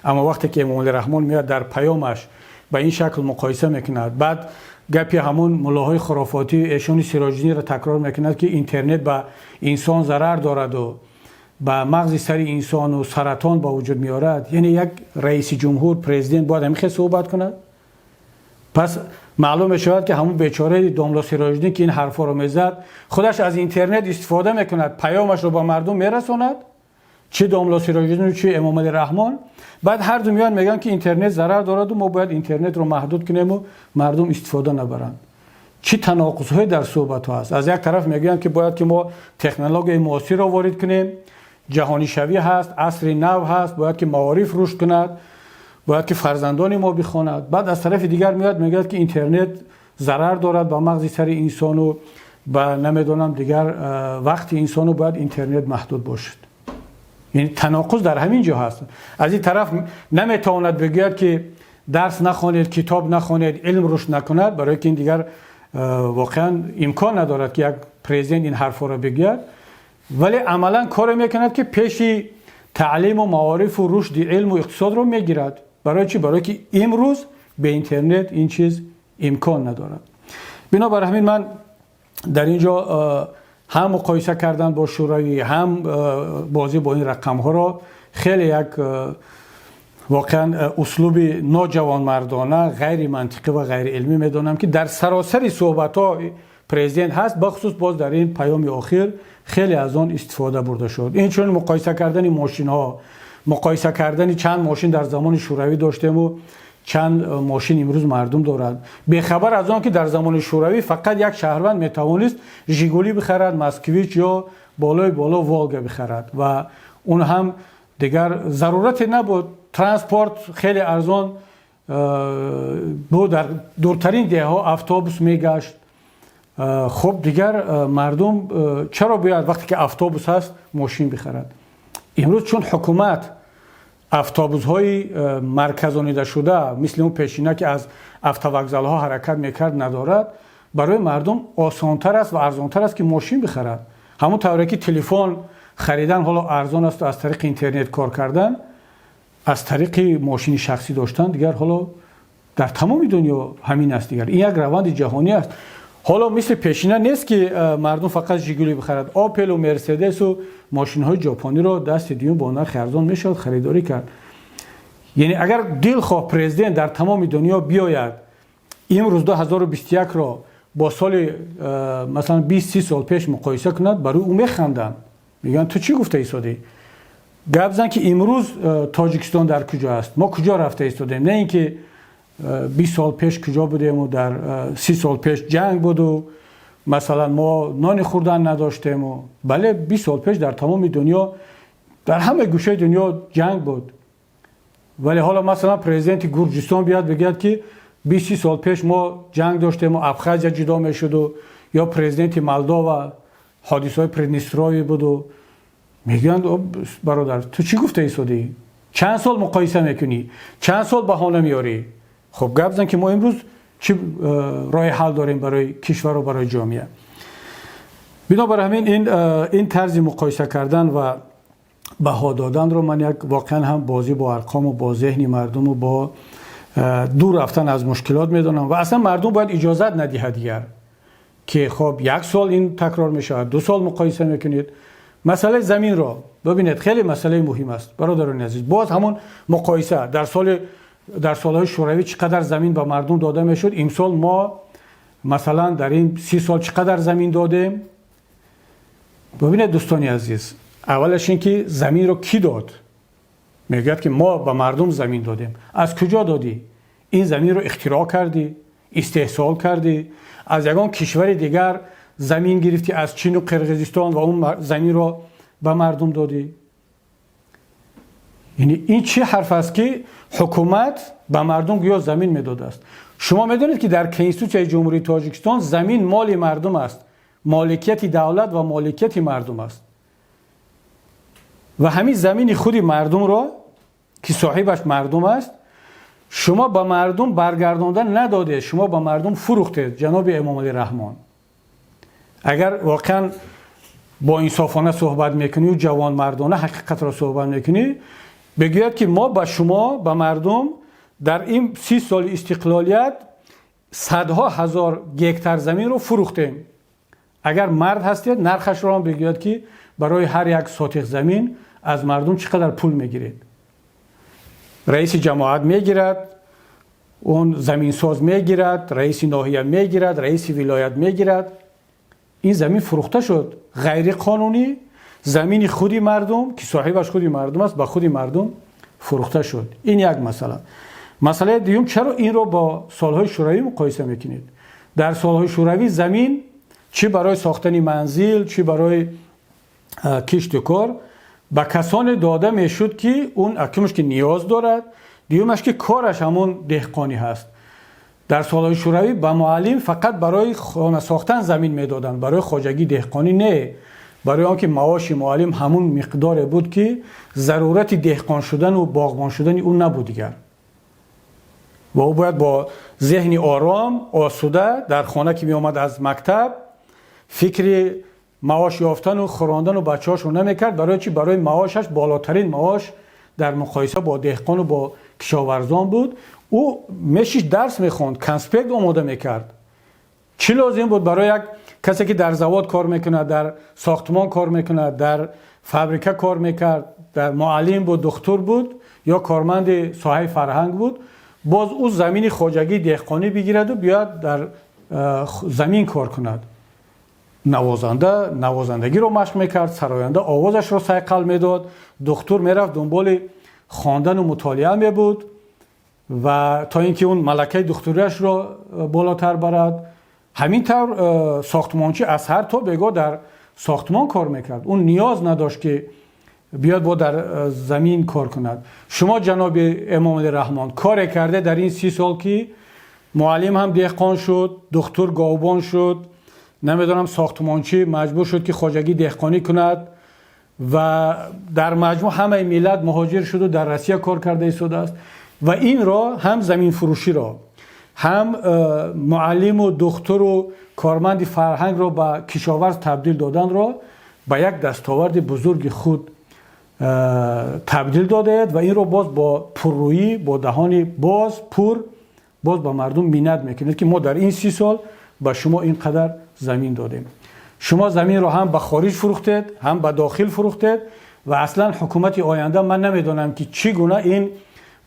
Аммо вақте ки Эмомалӣ Раҳмон меояд, дар паёмаш ба ин шакл муқоиса мекунад, баъд гапи ҳамон муллоҳои хурофотӣ, эшони Сироҷиддинро такрор мекунад, ки интернет ба инсон зарар дорад ва ба мағзи сари инсону саратон ба вуҷуд меорад. Яъне як раиси ҷумҳур, президент бояд ҳамин хел суҳбат кунад? Пас маълум мешавад, ки ҳамон бечораи домла Сироҷиддин, ки ин ҳарфҳоро мезад, худаш аз интернет истифода мекунад, паёмашро ба мардум мерасонад. Чӣ домла Сироҷиддину, чӣ Эмомалӣ Раҳмон, баъд ҳарду меоянд, мегӯянд, ки интернет зарар дораду мо бояд интернетро маҳдуд кунему мардум истифода набаранд. Чӣ таноқузҳое дар суҳбатҳо аст! Аз як тараф мегӯянд, ки бояд ки мо технологияи муосирро ворид кунем, ҷаҳонишавӣ ҳаст, асри нав ҳаст, бояд ки маориф рушд кунад, бояд ки фарзандони мо бихонад. Баъд аз тарафи дигар меояд, мегӯяд, ки интернет зарар дорад ба мағзи сари инсону ба намедонам дигар вақти инсону бояд интернет маҳдуд бошад. Яъне таноқуз дар ҳамин ҷо ҳаст. Аз ин тараф наметавонад бигӯяд, ки дарс нахонед, китоб нахонед, илм рушд накунад, барои ки ин дигар воқеан имкон надорад, ки як президент ин ҳарфҳоро бигӯяд. Вале амалан коре мекунад, ки пеши таълиму маорифу рушди илму иқтисодро мегирад. Барои чӣ? Барое ки имрӯз бе интернет ин чиз имкон надорад. Бинобар ҳамин ман дар ин ҷо ҳам муқоиса кардан бо Шӯравӣ, ҳам бозӣ бо ин рақамҳоро хеле як воқеан услуби ноҷавонмардона, ғайримантиқӣ ва ғайриилмӣ медонам, ки дар саросари суҳбатҳо президент ҳаст. Бахусус боз дар ин паёми охир хеле аз он истифода бурда шуд. Инчунин муқоиса кардани мошинҳо, муқоиса кардани чанд мошин дар замони Шӯравӣ доштему чанд мошин имрӯз мардум дорад, бехабар аз он ки дар замони Шӯравӣ фақат як шаҳрванд метавонист Жигули бихарад, Москвич ё болои боло Волга бихарад ва он ҳам дигар зарурате набуд. Транспорт хеле арзон буд, дар дуртарин деҳҳо автобус мегашт. Хуб, дигар мардум чаро бояд, вақте ки автобус ҳаст, мошин бихарад? Имрӯз чун ҳукумат автобусҳои марказонидашуда, мисли он пешина, ки аз автовокзалҳо ҳаракат мекард, надорад, барои мардум осонтар аст ва арзонтар аст, ки мошин бихарад. Ҳамон тавре ки телефон харидан ҳоло арзон асту аз тариқи интернет кор кардан, аз тариқи мошини шахсӣ доштан дигар ҳоло дар тамоми дунё ҳамин аст. Дигар ин як раванди ҷаҳонӣ аст. Ҳоло мисли пешина нест, ки мардум фақат Жигули бихарад. Опелу Мерседесу мошинҳои ҷопониро дасти дуюм бо нархи арзон мешавад харидорӣ кард. Яъне агар дилхоҳ президент дар тамоми дунё биёяд, имрӯз 2021-ро бо соли масалан 20-30 сол пеш муқоиса кунад, барои ӯ механданд, мегӯянд: «Ту чӣ гуфта истодӣ? Гап зан, ки имрӯз Тоҷикистон дар куҷо аст, мо куҷо рафта истодем, на ин ки 20 сол пеш куҷо будему дар 30 сол пеш ҷанг буду масалан мо нони хӯрдан надоштему». Бале, 20 сол пеш дар тамоми дунё, дар ҳамаи гӯшаи дунё ҷанг буд. Вале ҳоло масалан президенти Гурҷистон биёяд, бигӯяд, ки 20 сол пеш мо ҷанг доштему Абхазия ҷудо мешуду, ё президенти Молдова, ҳодисаҳои Приднестровье буду, мегӯянд: «Бародар, ту чӣ гуфта истодӣ? Чанд сол муқоиса мекунӣ? Чанд сол баҳона меёрӣ? Хуб, гап зан, ки мо имрӯз чӣ роҳи ҳал дорем барои кишвару барои ҷомеа». Бинобар ҳамин ин тарзи муқоиса кардан ва баҳо доданро ман як воқеан ҳам бозӣ бо арқому бо зеҳни мардуму бо дур рафтан аз мушкилот медонам. Ва аслан мардум бояд иҷозат надиҳад дигар, ки хоб, як сол ин такрор мешавад, 2 сол муқоиса мекунед. Масъалаи заминро бибинед, хеле масъалаи муҳим аст, бародарони азиз. Боз ҳамон муқоиса: дар солҳои Шӯравӣ чӣ қадар замин ба мардум дода мешуд, имсол мо масалан дар ин 30 сол чӣ қадар замин додем? Бибинед, дӯстони азиз, аввалаш ин ки заминро кӣ дод? Мегӯяд, ки мо ба мардум замин додем. Аз куҷо додӣ? Ин заминро ихтироъ кардӣ, истеҳсол кардӣ, аз ягон кишвари дигар замин гирифтӣ, аз Чину Қирғизистон, ва он заминро ба мардум додӣ? Яъне ин чӣ ҳарф аст, ки ҳукумат ба мардум гӯё замин медодааст? Шумо медонед, ки дар Конститутсияи Ҷумҳурии Тоҷикистон замин моли мардум аст, моликияти давлат ва моликияти мардум аст. Ва ҳамин замини худи мардумро ки соҳибаш мардум аст, шумо ба мардум баргардонда надодед, шумо ба мардум фурӯхтед, ҷаноби Эмомалӣ Раҳмон. Агар воқеан бо инсофона суҳбат мекунӣ, ҷавонмардона ҳақиқатро суҳбат мекунӣ, бигӯяд ки мо ба шумо, ба мардум дар ин 30 соли истиқлолият садҳо ҳазор гектар заминро фурӯхтем. Агар мард ҳастед, нархашро ҳам бигӯяд, ки барои ҳар як сотих замин аз мардум чӣ қадар пул мегиред. Раиси ҷамоат мегирад, он заминсоз мегирад, раиси ноҳия мегирад, раиси вилоят мегирад. Ин замин фурӯхта шуд ғайриқонунӣ. Замини худи мардум, ки соҳибаш худи мардум аст, ба худи мардум фурӯхта шуд. Ин як масъала. Масъалаи дуюм: чаро инро бо солҳои шӯравӣ муқоиса мекунед? Дар солҳои шӯравӣ замин чӣ барои сохтани манзил, чӣ барои кишту кор ба касоне дода мешуд, ки он якумаш, ки ниёз дорад, дуюмаш, ки кораш ҳамон деҳқонӣ ҳаст. Дар солҳои шӯравӣ ба муаллим фақат барои хона сохтан замин медоданд, барои хоҷагии деҳқонӣ не, барои он ки маоши муаллим ҳамун миқдоре буд, ки зарурати деҳқон шудану боғбон шудани ӯ набуд дигар, ва ӯ бояд бо зеҳни ором, осуда дар хона ки меомад аз мактаб, фикри маош ёфтану хӯрондану бачаҳошро намекард. Барои чӣ? Барои маошаш болотарин маош дар муқоиса бо деҳқону бо кишоварзон буд. Ӯ мешишт, дарс мехонд, конспект омода мекард. Чӣ лозим буд барои як касе, ки дар завод кор мекунад, дар сохтмон кор мекунад, дар фабрика кор мекард, дар муаллим буд, духтур буд ё корманди соҳаи фарҳанг буд, боз ӯ замини хоҷагии деҳқонӣ бигираду биёяд дар замин кор кунад? Навозанда навозандагиро машқ мекард, сароянда овозашро сайқал медод, духтур мерафт, дунболи хондану мутолиа мебуд ва то ин ки он малакаи духтуриашро болотар барад. Ҳамин тавр сохтмончӣ аз саҳар то бегоҳ дар сохтмон кор мекард, он ниёз надошт, ки биёд бо дар замин кор кунад. Шумо, ҷаноби Эмомалӣ Раҳмон, коре карде дар ин 30 сол, ки муаллим ҳам деҳқон шуд, духтур говбон шуд, намедонам, сохтмончӣ маҷбур шуд, ки хоҷагии деҳқонӣ кунад, ва дар маҷмӯъ ҳамаи миллат муҳоҷир шуду дар Россия кор карда истодааст. Ва инро ҳам заминфурӯширо, ҳам муаллиму духтуру корманди фарҳангро ба кишоварз табдил доданро ба як дастоварди бузурги худ табдил додаед ва инро боз бо пуррӯӣ, бо даҳони боз пур боз ба мардум миннат мекунед, ки мо дар ин 30 сол ба шумо ин қадар замин додем. Шумо заминро ҳам ба хориҷ фурӯхтед, ҳам ба дохил фурӯхтед. Ва аслан ҳукумати оянда, ман намедонам, ки чӣ гуна ин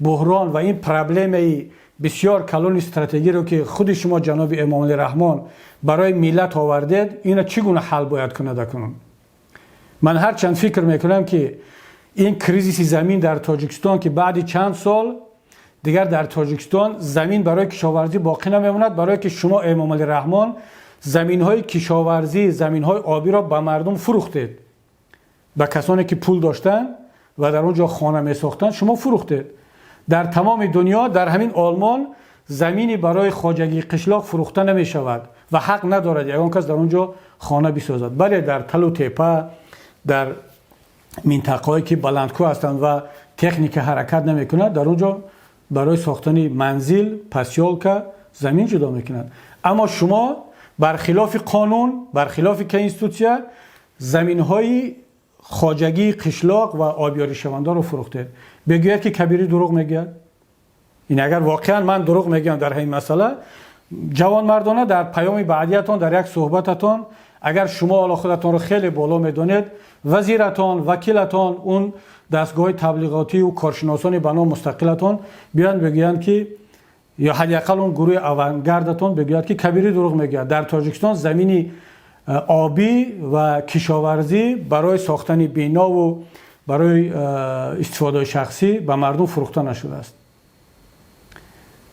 буҳрон ва ин проблемаи бисёр калони стратегиро, ки худи шумо, ҷаноби Эмомалӣ Раҳмон, барои миллат овардед, ина чӣ гуна ҳал бояд кунад акнун. Ман ҳарчанд фикр мекунам, ки ин кризиси замин дар Тоҷикистон, ки баъди чанд сол дигар дар Тоҷикистон замин барои кишоварзӣ боқӣ намемонад, барое ки шумо, Эмомалӣ Раҳмон, заминҳои кишоварзӣ, заминҳои обиро ба мардум фурӯхтед, ба касоне ки пул доштанд ва дар он ҷо хона месохтанд, шумо фурӯхтед. Дар тамоми дунё, дар ҳамин Олмон замини барои хоҷагии қишлоқ фурӯхта намешавад ва ҳақ надорад ягон кас дар он ҷо хона бисозад. Бале, дар талу тепа, дар минтақаҳое ки баландкӯ ҳастанд ва техника ҳаракат намекунад, дар он ҷо барои сохтани манзил, посёлка замин ҷудо мекунад. Аммо шумо бархилофи қонун, бархилофи конститутсия заминҳои хоҷагии қишлоқ ва обёришавандаро фурӯхтед. Бигӯяд, ки Кабирӣ дурӯғ мегӯяд. Ин агар воқеан ман дурӯғ мегӯям дар ҳамин масъала, ҷавонмардона дар паёми баъдиятон, дар як суҳбататон, агар шумо ҳоло худатонро хеле боло медонед, вазиратон, вакилатон, он дастгоҳҳои таблиғотию коршиносони ба ном мустақилатон биёянд, бигӯянд, ки ё ҳадди ақал он гурӯҳи авангардатон бигӯяд, ки Кабирӣ дурӯғ мегӯяд, дар Тоҷикистон замини обӣ ва кишоварзӣ барои сохтани бинову барои истифодаи шахсӣ ба мардум фурӯхта нашудааст.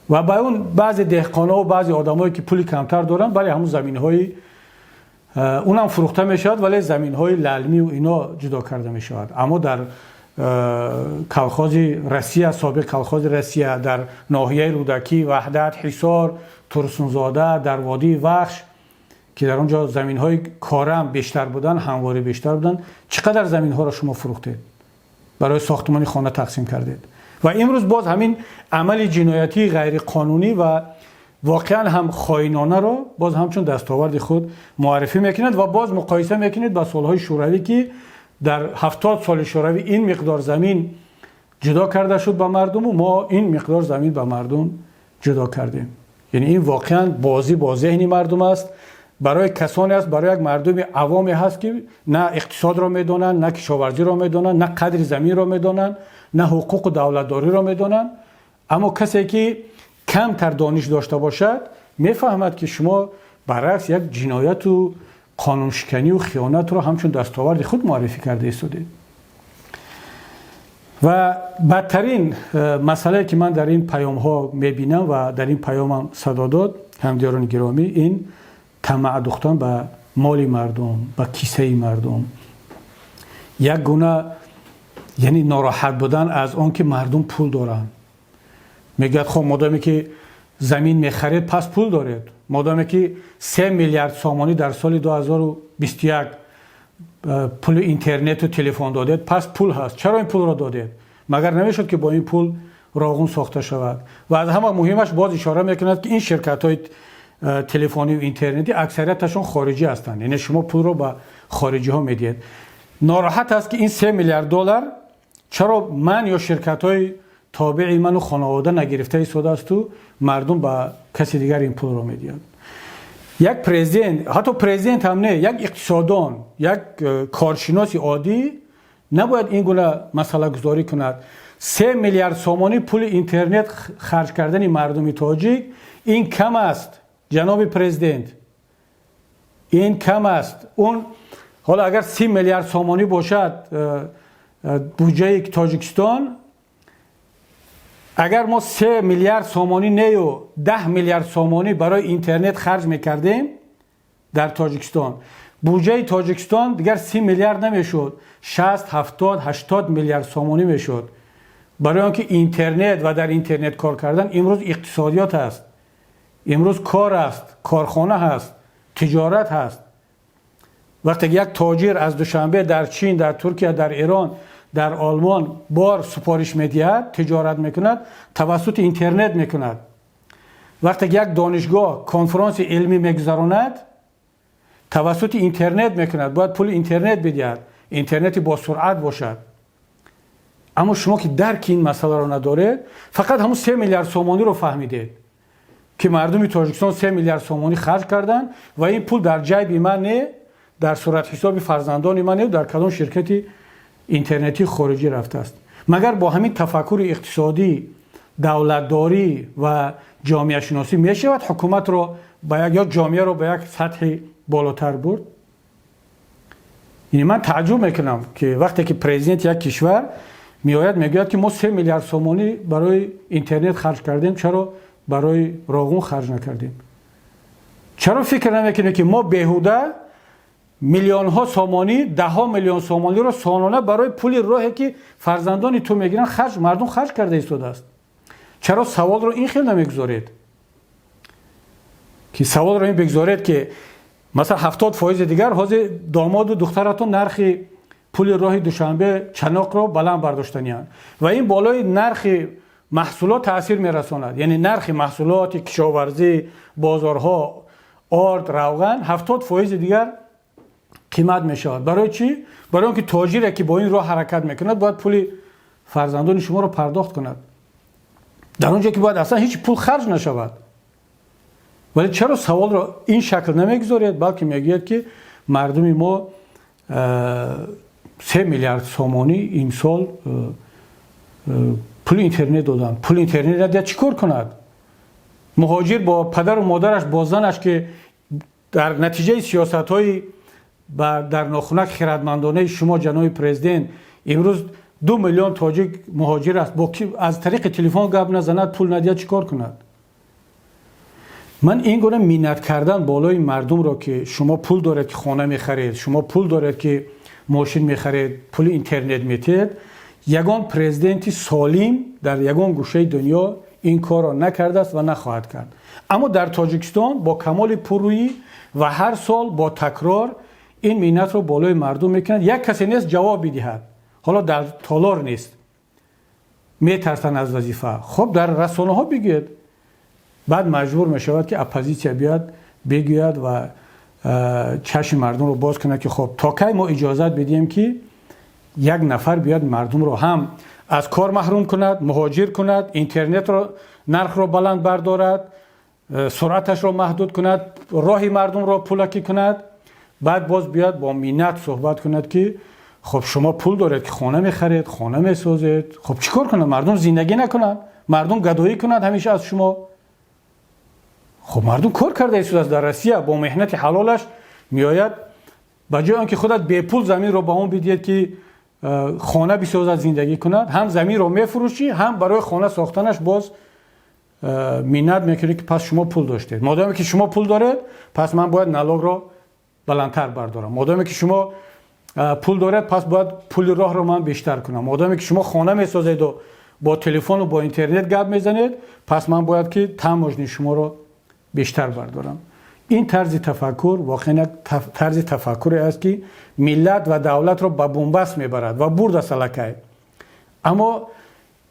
Ва ба он баъзе деҳқонҳо, баъзе одамое, ки пули камтар доранд, бале, ҳамун заминҳои унам фурӯхта мешавад, вале заминҳои лалмию ино ҷудо карда мешавад. Аммо дар колхози Россия, собиқ колхози Россия, дар ноҳияи Рӯдакӣ, Ваҳдат, Ҳисор, Турсунзода, дар водии Вахш, ки дар он ҷо заминҳои корам бештар буданд, ҳамворӣ бештар буданд, чӣ қадар заминҳоро шумо фурӯхтед, барои сохтмони хона тақсим кардед? Ва имрӯз боз ҳамин амали ҷиноятии ғайриқонунӣ ва воқеан ҳам хоинонаро боз ҳамчун дастоварди худ муаррифӣ мекунад ва боз муқоиса мекунед ба солҳои Шӯравӣ, ки дар 70 соли Шӯравӣ ин миқдор замин ҷудо карда шуд ба мардуму мо ин миқдор замин ба мардум ҷудо кардем. Яъне ин воқеан бозӣ бо зеҳни мардум аст, барои касоне аст, барои як мардуми авоме ҳаст, ки на иқтисодро медонанд, на кишоварзиро медонанд, на қадри заминро медонанд, на ҳуқуқу давлатдориро медонанд. Аммо касе ки камтар дониш дошта бошад, мефаҳмад, ки шумо баръакс як ҷинояту қонуншиканию хиёнатро ҳамчун дастоварди худ муаррифӣ карда истодед. Ва бадтарин масъалае, ки ман дар ин паёмҳо мебинам ва дар ин паёмам садо дод, ҳамдиёрони гиромӣ, ин тамаъ духтан ба моли мардум, ба кисаи мардум, як гуна яъне нороҳат будан аз он ки мардум пул доранд. Мегӯяд: хоб, модоме ки замин мехаред, пас пул доред. Модоме ки 3 миллиард сомонӣ дар соли 2021 пули интернету телефон додед, пас пул ҳаст. Чаро ин пулро додед? Магар намешуд, ки бо ин пул роғун сохта шавад? Ва аз ҳама муҳимаш, боз ишора мекунад, ки ин ширкатҳои телефонию интернетӣ аксарияташон хориҷӣ ҳастанд, яъне шумо пулро ба хориҷиҳо медиҳед. Нороҳат аст, ки ин 3 миллиард доллар чаро ман ё ширкатҳои тобеи ману хонавода нагирифта истодаасту мардум ба каси дигар ин пулро медиҳад. Як президент, ҳатто президент ҳам не, як иқтисодон, як коршиноси оддӣ набояд ин гуна масъалагузорӣ кунад. 3 миллиард сомонӣ пули интернет харҷ кардани мардуми тоҷик ин кам аст, ҷаноби президент, ин кам аст. Он ҳоло агар 30 миллиард сомонӣ бошад буҷаи Тоҷикистон, агар мо 3 миллиард сомонӣ нею 10 миллиард сомонӣ барои интернет харҷ мекардем дар Тоҷикистон, буҷаи Тоҷикистон дигар 30 миллиард намешуд, 60, 70, 80 миллиард сомонӣ мешуд. Барои он ки интернет ва дар интернет кор кардан имрӯз иқтисодиёт аст, имрӯз кор аст, корхона ҳаст, тиҷорат ҳаст. Вақте ки як тоҷир аз Душанбе дар Чин, дар Туркия, дар Эрон, дар Олмон бор супориш медиҳад, тиҷорат мекунад, тавассути интернет мекунад. Вақте ки як донишгоҳ конфронси илмӣ мегузаронад, тавассути интернет мекунад, бояд пули интернет бидиҳад, интернети босуръат бошад. Аммо шумо ки дарки ин масъаларо надоред, фақат ҳамун 3 миллиард сомониро фаҳмидед, ки мардуми Тоҷикистон 3 миллиард сомонӣ харҷ карданд ва ин пул дар ҷайби ман не, дар суратҳисоби фарзандони ман не, дар кадом ширкати интернетии хориҷӣ рафтааст. Магар бо ҳамин тафаккури иқтисодӣ, давлатдорӣ ва ҷомеашиносӣ мешавад ҳукуматро ба як ё ҷомеаро ба як сатҳи болотар бурд? Яъне ман тааҷҷуб мекунам, ки вақте ки президенти як кишвар меояд, мегӯяд, ки мо 3 миллиард сомонӣ барои интернет харҷ кардем, чаро барои роғун харҷ накардем? Чаро фикр намекунем, ки мо беҳуда миллионҳо сомонӣ, даҳҳо миллион сомониро солона барои пули роҳе, ки фарзандони ту мегиранд, харҷ мардум харҷ карда истодааст? Чаро саволро ин хел намегузоред, ки саволро ин бигузоред, ки масалан 70 фоизи дигар ҳозир домоду духтаратон нархи пули роҳи Душанбе Чаноқро баланд бардоштанианд ва ин болои нархи маҳсулот таъсир мерасонад, яъне нархи маҳсулоти кишоварзӣ, бозорҳо, орд, равған 70 фоизи дигар қимат мешавад. Барои чӣ? Барои он ки тоҷире, ки бо ин роҳ ҳаракат мекунад, бояд пули фарзандони шуморо пардохт кунад, дар он ҷо ки бояд аслан ҳеҷ пул харҷ нашавад. Вале чаро саволро ин шакл намегузоред, балки мегӯяд, ки мардуми мо 3 миллиард сомонӣ имсол пули интернет доданд? Пули интернет надиҳад, чӣ кор кунад муҳоҷир бо падару модараш, бо занаш, ки дар натиҷаи сиёсатҳои дар нохунак хирадмандонаи шумо, ҷаноби президент, имрӯз 2 миллион тоҷик муҳоҷир аст? Бо аз тариқи телефон гап назанад, пул надиҳад, чӣ кор кунад? Ман ин гуна миннат кардан болои мардумро, ки шумо пул доред, ки хона мехаред, шумо пул доред, ки мошин мехаред, пули интернет метиҳед, ягон президенти солим дар ягон гӯшаи дунё ин корро накардааст ва нахоҳад кард. Аммо дар Тоҷикистон бо камоли пуррӯӣ ва ҳар сол бо такрор ин миннатро болои мардум мекунад. Як касе нест ҷавоб бидиҳад. Ҳоло дар толор нест. Метарсанд аз вазифа. Хуб, дар расонаҳо бигӯед. Баъд маҷбур мешавад, ки оппозитсия биёяд, бигӯяд ва чашми мардумро боз кунад, ки хуб, то кай мо иҷозат бидиҳем, ки як нафар биёяд, мардумро ҳам аз кор маҳрум кунад, муҳоҷир кунад, интернетро нархро баланд бардорад, суръаташро маҳдуд кунад, роҳи мардумро пулакӣ кунад, баъд боз биёяд, бо миннат суҳбат кунад, ки хуб, шумо пул доред, ки хона мехаред, хона месозед. Хуб, чӣ кор кунанд мардум? Зиндагӣ накунанд? Мардум гадоӣ кунанд ҳамеша аз шумо? Хуб, мардум кор карда истодааст дар Россия, бо меҳнати ҳалолаш меояд. Ба ҷои он ки худат бепул заминро ба он бидиҳед, ки хона бисозад, зиндагӣ кунад, ҳам заминро мефурӯшӣ, ҳам барои хона сохтанаш боз миннат мекунӣ, ки пас шумо пул доштед. Модоме ки шумо пул доред, пас ман бояд налогро баландтар бардорам. Модоме ки шумо пул доред, пас бояд пули роҳро ман бештар кунам. Модоме ки шумо хона месозеду бо телефону бо интернет гап мезанед, пас ман бояд ки таможни шуморо бештар бардорам. Ин тарзи тафаккур воқеан як тарзи тафаккуре аст, ки миллат ва давлатро ба бунбаст мебарад ва бурдааст аллакай. Аммо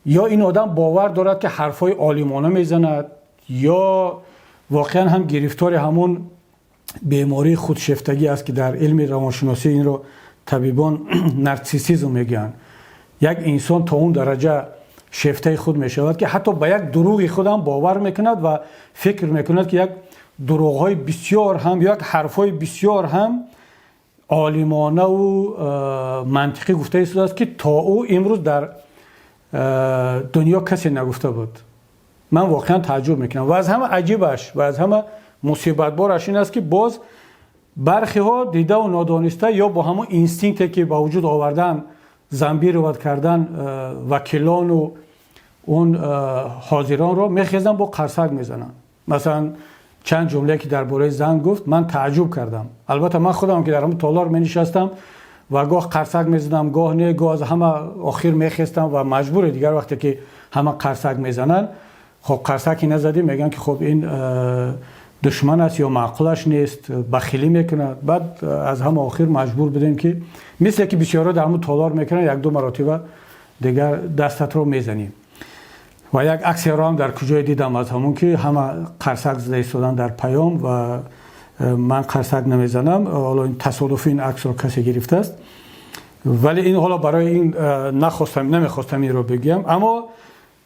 ё ин одам бовар дорад, ки ҳарфҳои олимона мезанад, ё воқеан ҳам гирифтори ҳамон бемории худшефтагӣ аст, ки дар илми равоншиносӣ инро табибон нарсиссизм мегӯянд. Як инсон то он дараҷа шефтаи худ мешавад, ки ҳатто ба як дурӯғи худам бовар мекунад ва фикр мекунад, ки як дурӯғҳои бисёр ҳам ё як ҳарфҳои бисёр ҳам олимонаву мантиқӣ гуфта истодааст, ки то ӯ имрӯз дар дунё касе нагуфта буд. Ман воқеан тааҷҷуб мекунам. Ва аз ҳама аҷибаш ва аз ҳама мусибатбораш ин аст, ки боз бархиҳо дидаву нодониста ё бо ҳамон инстинкте, ки ба вуҷуд овардан, зомбировать кардан вакилону он ҳозиронро, мехезанд, бо қарсак мезананд. Масалан, чанд ҷумлае, ки дар бораи зан гуфт, ман тааҷҷуб кардам. Албатта, ман худам, ки дар ҳамон толор менишастам ва гоҳ қарсак мезадам, гоҳ не, гоҳ аз ҳама охир мехестам ва маҷбуре дигар, вақте ки ҳама қарсак мезананд. Хоб, қарсаки назадӣ, мегӯянд, ки хоб, ин душман аст ё маъқулаш нест, бахилӣ мекунад. Баъд аз ҳама охир маҷбур будем, ки мисле ки бисёрҳо дар ҳамон толор мекунанд, якду маротиба дигар дастатро мезанӣ. Ва як аксияро ҳам дар куҷое дидам аз ҳамон, ки ҳама қарсак зада истодан дар паём ва ман қарсак намезанам. Ҳоло ин тасодуфи ин аксро касе гирифтааст, вале ин ҳоло барои ин нахостам, намехостам инро бигӯям. Аммо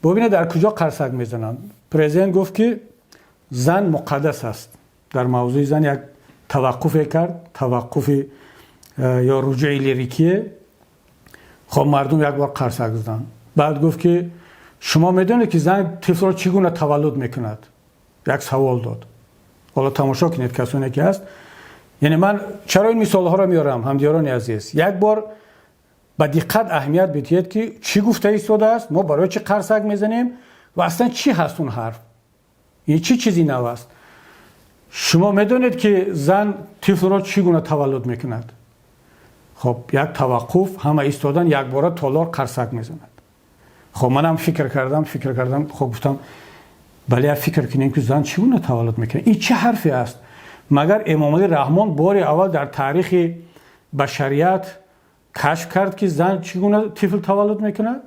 бубинед, дар куҷо қарсак мезананд. Президент гуфт, ки зан муқаддас аст. Дар мавзӯи зан як таваққуфе кард, таваққуфи ё руҷӯи лирикие. Хоб, мардум як бор қарсак заданд. Баъд гуфт, ки шумо медонед, ки зан тифлро чӣ гуна таваллуд мекунад? Як савол дод. Ҳоло тамошо кунед, касоне ки ҳаст. Яъне ман чаро ин мисолҳоро меорам, ҳамдиёрони азиз? Як бор ба диққат аҳамият бидиҳед, ки чӣ гуфта истодааст, мо барои чӣ қарсак мезанем ва аслан чӣ ҳаст он ҳарф, ин чӣ чизи нав аст. Шумо медонед, ки зан тифлро чӣ гуна таваллуд мекунад? Хоб, як таваққуф, ҳама истодан, якбора толор қарсак мезанад. Хоб, манам фикр кардам, фикр кардам. Хоб, гуфтам, бале, фикр кунем, ки зан чӣ гуна таваллуд мекунад. Ин чӣ ҳарфе аст? Магар Эмомалӣ Раҳмон бори аввал дар таърихи башарият кашф кард, ки зан чӣ гуна тифл таваллуд мекунад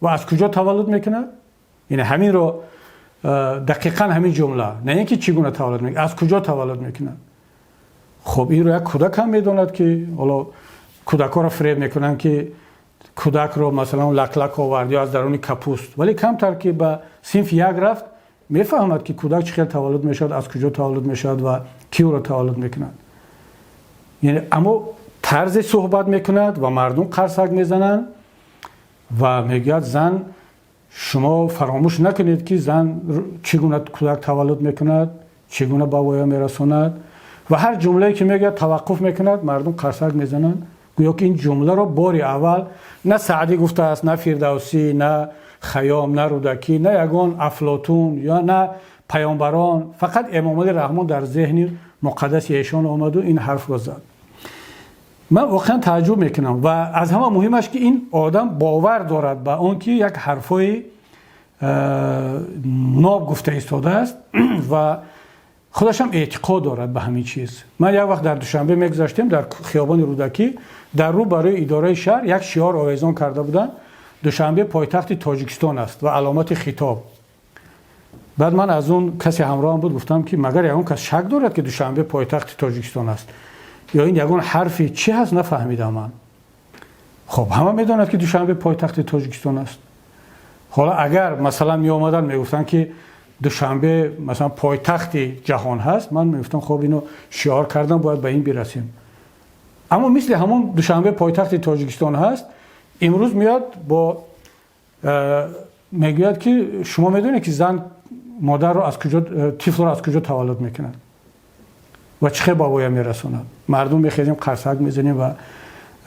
ва аз куҷо таваллуд мекунад? Яъне ҳаминро дақиқан ҳамин ҷумла, на ин ки чӣ гуна таваллуд мекунад, аз куҷо таваллуд мекунад. Хоб, инро як кӯдак ҳам медонад, ки ҳоло кӯдакҳоро фиреб мекунанд, ки кӯдакро, масалан, лаклак овард ё аз даруни капуст. Вале камтар ки ба синфи як рафт, мефаҳмад, ки кӯдак чӣ хел таваллуд мешавад, аз куҷо таваллуд мешавад ва кӣ ӯро таваллуд мекунад. Яъне аммо тарзе суҳбат мекунад ва мардум қарсак мезананд ва мегӯяд: зан, шумо фаромӯш накунед, ки зан чӣ гуна кӯдак таваллуд мекунад, чӣ гуна ба воя мерасонад. Ва ҳар ҷумлае ки мегӯяд, таваққуф мекунад, мардум қарсак мезананд, гӯё ки ин ҷумларо бори аввал на Саъдӣ гуфтааст, на Фирдавсӣ, на Хаём, на Рӯдакӣ, на ягон Афлотун ё на паёмбарон. Фақат Эмомалӣ Раҳмон дар зеҳни муқаддаси эшон омаду ин ҳарфро зад. Ман воқеан тааҷҷуб мекунам. Ва аз ҳама муҳимаш, ки ин одам бовар дорад ба он ки як ҳарфҳои ноб гуфта истодааст ва худашам эътиқод дорад ба ҳамин чиз. Ман як вақт дар Душанбе мегузаштем, дар хиёбони Рӯдакӣ, дар рӯ барои идораи шаҳр як шиор овезон карда буданд. Душанбе пойтахти Тоҷикистон аст ва аломати хитоб. Баъд ман аз он касе ҳамроҳам буд гуфтам, ки магар ягон кас шак дорад, ки Душанбе пойтахти Тоҷикистон аст? Ё ин ягон ҳарфи чӣ ҳаст, нафаҳмидам ман. Хоб, ҳама медонад, ки Душанбе пойтахти Тоҷикистон аст. Ҳоло агар, масалан, меомаданд, мегуфтанд, ки Душанбе, масалан, пойтахти ҷаҳон ҳаст, ман мегуфтам, хоб, ино шиор кардан, бояд ба ин бирасем. Аммо мисли ҳамон Душанбе пойтахти Тоҷикистон ҳаст, имрӯз меояд бо мегӯяд, ки шумо медонед, ки зан модарро аз куҷо, тифлро аз куҷо таваллуд мекунад ва чӣ хел ба воя мерасонад? Мардум мехезем, қарсак мезанем ва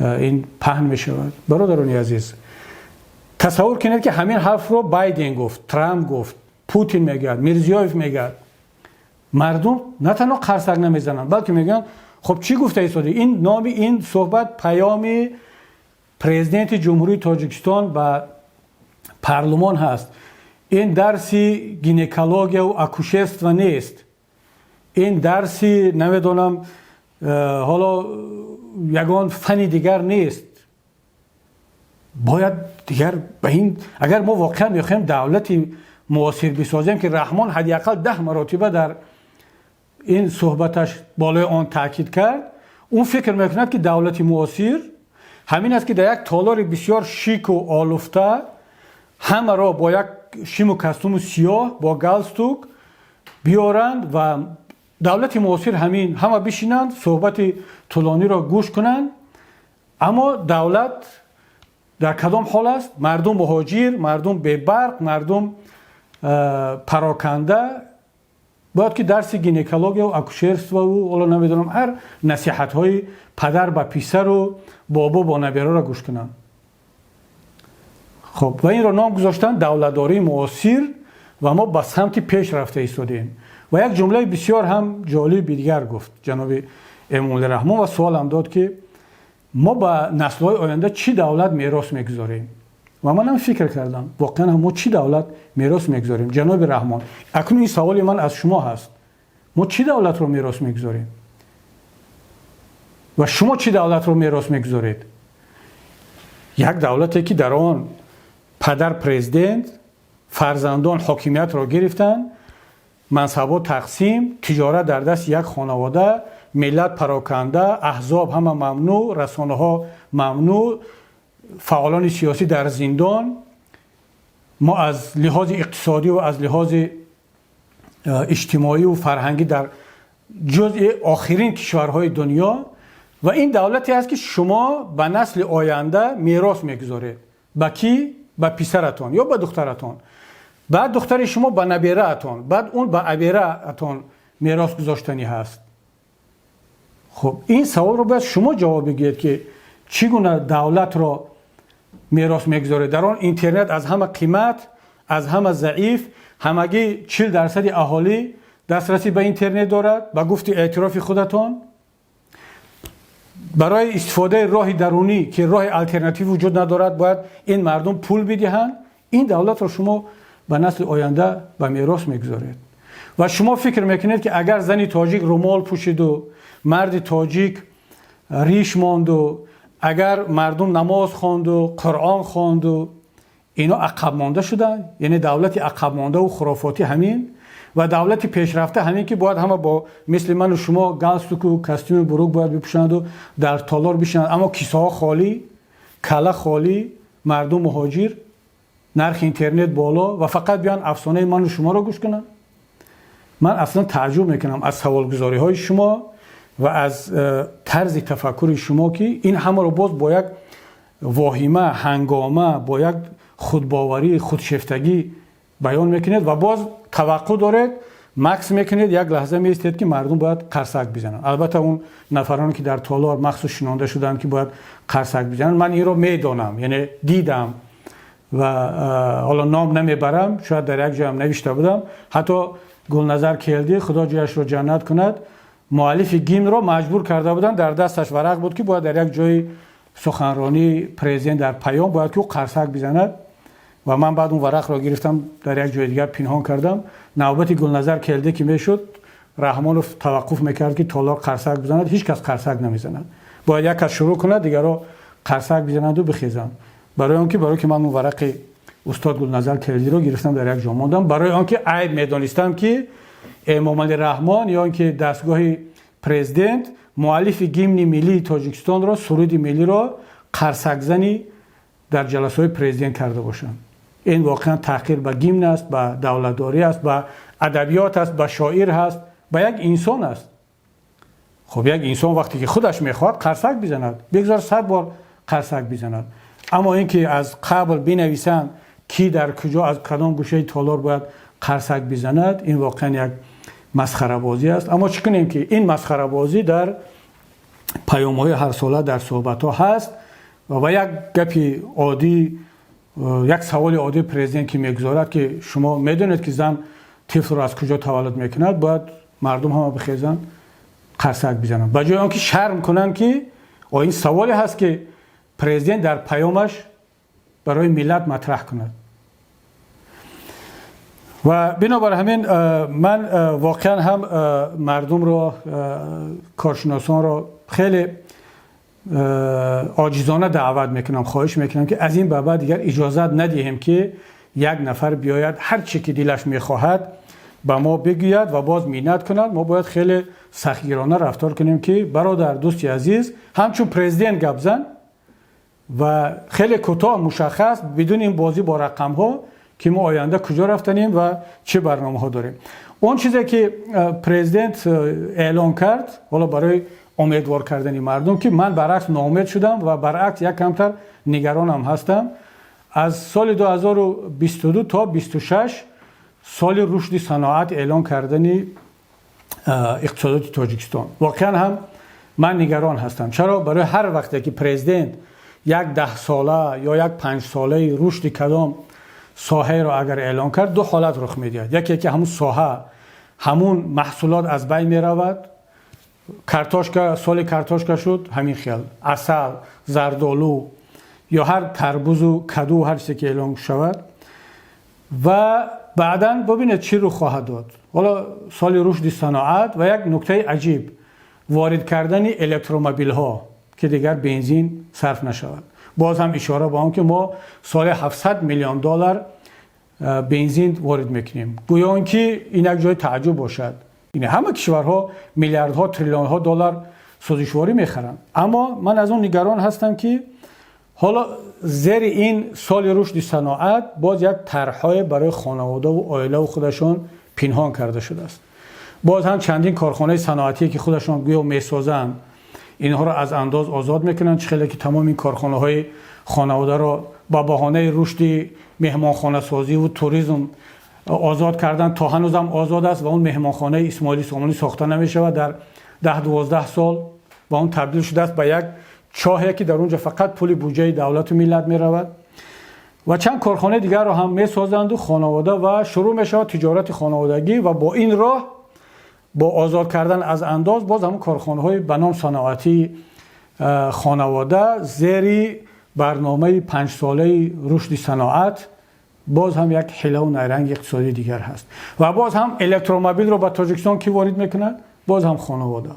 ин паҳн мешавад. Бародарони азиз, тасаввур кунед, ки ҳамин ҳарфро Байден гуфт, Трамп гуфт, Путин мегӯяд, Мирзиёев мегӯяд. Мардум на танҳо қарсак намезананд, балки мегӯянд: хуб, чӣ гуфта истоди ин? Номи ин суҳбат «Паёми Президенти Ҷумҳурии Тоҷикистон ба парлумон» ҳаст. Ин дарси гинекологияву акушерство нест, ин дарси, намедонам, ҳоло ягон фани дигар нест. Бояд дигар ба ин, агар мо воқеан мехоҳем давлати муосир бисозем, ки Раҳмон ҳадди ақал 10 маротиба дар ин суҳбаташ болои он таъкид кард. Он фикр мекунад, ки давлати муосир ҳамин аст, ки дар як толори бисёр шику олуфта ҳамаро бо як шиму костюму сиёҳ, бо галстук биёранд ва давлати муосир ҳамин, ҳама бишинанд, суҳбати тӯлониро гӯш кунанд. Аммо давлат дар кадом ҳол аст? Мардум муҳоҷир, мардум бебарқ, мардум пароканда. Бояд ки дарси гинекологияву акушерствову, ҳоло намедонам, ҳар насиҳатҳои падар ба писару бобо бо набераро гӯш кунанд. Хоб, ва инро ном гузоштанд давлатдории муосир ва мо ба самти пеш рафта истодем. Ва як ҷумлаи бисёр ҳам ҷолиби дигар гуфт ҷаноби Эмомалӣ Раҳмон ва суолам дод, ки мо ба наслҳои оянда чӣ давлат мерос мегузорем? Ва манам фикр кардам, воқеан мо чӣ давлат мерос мегузорем? Ҷаноби Раҳмон, акнун ин саволи ман аз шумо ҳаст: мо чӣ давлатро мерос мегузорем ва шумо чӣ давлатро мерос мегузоред? Як давлате, ки дар он падар президент, фарзандон ҳокимиятро гирифтанд, мансабҳо тақсим, тиҷорат дар дасти як хонавода, миллат пароканда, аҳзоб ҳама мамнӯъ, расонаҳо мамнӯъ, фаъолони сиёсӣ дар зиндон, мо аз лиҳози иқтисодӣ ва аз лиҳози иҷтимоию фарҳангӣ дар ҷузъи охирин кишварҳои дунё. Ва ин давлате аст, ки шумо ба насли оянда мерос мегузоред. Ба кӣ? Ба писаратон ё ба духтаратон, баъд духтари шумо ба набераатон, баъд он ба абераатон мерос гузоштанӣ ҳаст. Хуб, ин саволро бояд шумо ҷавоб бигӯед, ки чӣ гуна давлатро мерос мегузоред. Дар он интернет аз ҳама қимат, аз ҳама заиф, ҳамагӣ 40% аҳолӣ дастрасӣ ба интернет дорад, ба гуфти эътирофи худатон. Барои истифодаи роҳи дарунӣ, ки роҳи алтернатив вуҷуд надорад, бояд ин мардум пул бидиҳанд. Ин давлатро шумо ба насли оянда ба мерос мегузоред ва шумо фикр мекунед, ки агар зани тоҷик румол пӯшиду марди тоҷик риш монду, агар мардум намоз хонду, Қуръон хонду, ино ақабмонда шуданд? Яъне давлати ақабмондаву хурофотӣ ҳамин ва давлати пешрафта ҳамин, ки бояд ҳама бо мисли ману шумо галстуку костюми бурук бояд бипӯшанду дар толор бишинанд, аммо кисаҳо холӣ, кала холӣ, мардум муҳоҷир, нархи интернет боло ва фақат биён афсонаи ману шуморо гӯш кунанд. Ман аслан тааҷҷуб мекунам аз саволгузориҳои шумо ва аз тарзи тафаккури шумо, ки ин ҳамаро боз бо як воҳима, ҳангома, бо як худбоварӣ, худшефтагӣ баён мекунед ва боз таваққӯъ доред, макс мекунед, як лаҳза меистед, ки мардум бояд қарсак бизананд. Албатта, он нафароне, ки дар толор махсус шинонда шуданд, ки бояд қарсак бизананд, ман инро медонам, яъне дидам ва ҳоло ном намебарам, шояд дар як ҷоям навишта будам. Ҳатто Гулназар Келдӣ, Худо ҷояшро ҷаннат кунад, муаллифи гимнро маҷбур карда буданд, дар дасташ варақ буд, ки бояд дар як ҷои суханронии президент, дар паём бояд ки ӯ қарсак бизанад. Ва ман баъд он варақро гирифтам, дар як ҷои дигар пинҳон кардам. Навбати Гулназар Келдӣ ки мешуд, Раҳмонов таваққуф мекард, ки толор қарсак бизанад. Ҳеҷ кас қарсак намезанад. Бояд як кас шурӯъ кунад, дигарро қарсак бизананду бихезанд. Барои он ки барои ки ман он варақи устод Гулназар Келдиро гирифтам, дар як ҷо мондам, барои он ки айб медонистам, ки Эмомалӣ Раҳмон ё он ки дастгоҳи президент муаллифи гимни миллии Тоҷикистонро, суруди миллиро қарсакзанӣ дар ҷаласаҳои президент карда бошанд. Ин воқеан таҳқир ба гимн аст, ба давлатдорӣ аст, ба адабиёт аст, ба шоир ҳаст, ба як инсон аст. Хуб, як инсон вақте ки худаш мехоҳад қарсак бизанад, бигзор 100 бор қарсак бизанад. Аммо ин ки аз қабл бинависанд, ки дар куҷо, аз кадом гӯшаи толор бояд қарсак бизанад, ин воқеан як масхарабозӣ аст. Аммо чӣ кунем, ки ин масхарабозӣ дар паёмҳои ҳарсола, дар суҳбатҳо ҳаст ва як гапи оддӣ, як саволи оддии президент, ки мегузорад, ки шумо медонед, ки зан тифлро аз куҷо таваллуд мекунад, бояд мардум ҳама бихезанд, қарсак бизананд, ба ҷои он ки шарм кунанд, ки ин саволе ҳаст, ки президент дар паёмаш барои миллат матраҳ кунад. Ва бинобар ҳамин ман воқеан ҳам мардумро, коршиносонро хеле оҷизона даъват мекунам, хоҳиш мекунам, ки аз ин ба баъд дигар иҷозат надиҳем, ки як нафар биёяд, ҳар чӣ ки дилаш мехоҳад, ба мо бигӯяд ва боз миннат кунад. Мо бояд хеле сахтгирона рафтор кунем, ки бародар, дӯсти азиз, ҳамчун президент гап зан ва хеле кӯтоҳ, мушаххас, бидуни ин бозӣ бо рақамҳо, ки мо оянда куҷо рафтанем ва чӣ барномаҳо дорем. Он чизе ки президент эълон кард, ҳоло барои умедвор кардани мардум, ки ман баръакс ноумед шудам ва баръакс як камтар нигаронам ҳастам, аз соли 2022 то 26 соли рушди саноат эълон кардани иқтисодоти Тоҷикистон, воқеан ҳам ман нигарон ҳастам. Чаро? Барои ҳар вақте ки президент як 10сола ё як 5солаи рушди кадом соҳаеро агар эълон кард, ду ҳолат рух медиҳад. Яке ки ҳамун соҳа, ҳамун маҳсулот аз байн меравад. Картошка, соли картошка шуд, ҳамин хел асал, зардолу ё ҳар тарбузу каду, ҳар чизе ки эълон шавад. Ва баъдан бубинед, чӣ рух хоҳад дод. Ҳоло соли рушди саноат ва як нуктаи аҷиб: ворид кардани электромобилҳо, ки дигар бензин сарф нашавад. Боз ҳам ишора ба он ки мо соли 700 миллион доллар бензин ворид мекунем, гӯё он ки ин як ҷои тааҷҷуб бошад. Ҳама кишварҳо миллиардҳо, триллионҳо доллар сӯзишворӣ мехаранд. Аммо ман аз он нигарон ҳастам, ки ҳоло зери ин соли рушди саноат боз як тарҳҳое барои хонаводаву оилаву худашон пинҳон карда шудааст. Боз ҳам чандин корхонаи саноатие, ки худашон гӯё месозанд, инҳоро аз андоз озод мекунанд, чӣ хеле ки тамоми ин корхонаҳои хонаводаро ба баҳонаи рушди меҳмонхонасозиву туризм озод кардан, то ҳанӯзам озод аст ва он меҳмонхонаи Исмоили Сомонӣ сохта намешавад дар 10-12 сол ва он табдил шудааст ба як чоҳе, ки дар он ҷо фақат пули буҷаи давлату миллат меравад. Ва чанд корхонаи дигарро ҳам месозанду хонавода ва шурӯъ мешавад тиҷорати хонаводагӣ. Ва бо ин роҳ, бо озод кардан аз андоз, боз ҳамон корхонаҳои ба ном саноатии хонавода зери барномаи 5солаи рушди саноат боз ҳам як ҳилаву найранги иқтисодии дигар ҳаст. Ва боз ҳам электромобилро ба Тоҷикистон кӣ ворид мекунад? Боз ҳам хонавода.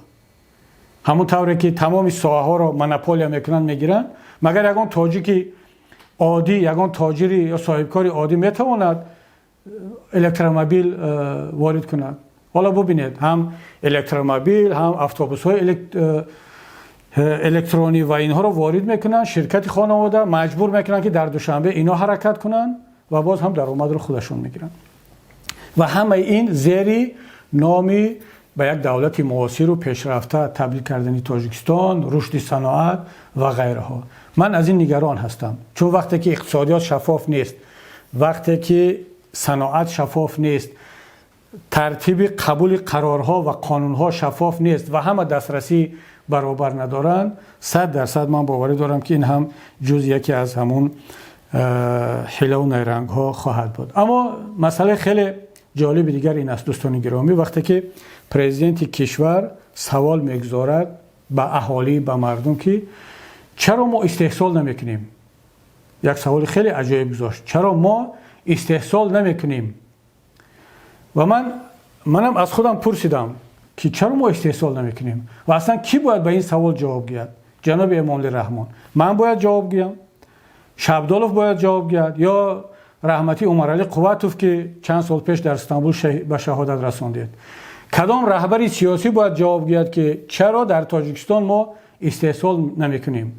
Ҳамон тавре ки тамоми соҳаҳоро монополия мекунанд, мегиранд. Магар ягон тоҷики оддӣ, ягон тоҷири ё соҳибкори оддӣ метавонад электромобил ворид кунад? Ҳоло бубинед, ҳам электромобил, ҳам автобусҳои электронӣ ва инҳоро ворид мекунанд, ширкати хонавода маҷбур мекунанд, ки дар Душанбе ино ҳаракат кунанд ва боз ҳам даромадро худашон мегиранд. Ва ҳамаи ин зери номи ба як давлати муосиру пешрафта табдил кардани Тоҷикистон, рушди саноат ва ғайраҳо. Ман аз ин нигарон ҳастам, чун вақте ки иқтисодиёт шаффоф нест, вақте ки саноат шаффоф нест, тартиби қабули қарорҳо ва қонунҳо шаффоф нест ва ҳама дастрасӣ баробар надоранд, 100% ман боварӣ дорам, ки ин ҳам ҷуз яке аз ҳамун ҳилаву найрангҳо хоҳад буд. Аммо масъалаи хеле ҷолиби дигар ин аст, дӯстони гиромӣ: вақте ки президенти кишвар савол мегузорад ба аҳолӣ, ба мардум, ки чаро мо истеҳсол намекунем. Як саволи хеле аҷоиб гузошт: чаро мо истеҳсол намекунем? Ва манам аз худам пурсидам, ки чаро мо истеҳсол намекунем ва аслан кӣ бояд ба ин савол ҷавоб гӯяд? Ҷаноби Эмомалӣ Раҳмон, ман бояд ҷавоб гӯям. Шабдолов бояд ҷавоб диҳад ё раҳматӣ Умаралӣ Қувватов, ки чанд сол пеш дар Стамбул ба шаҳодат расондед? Кадом раҳбари сиёсӣ бояд ҷавоб диҳад, ки чаро дар Тоҷикистон мо истеҳсол намекунем?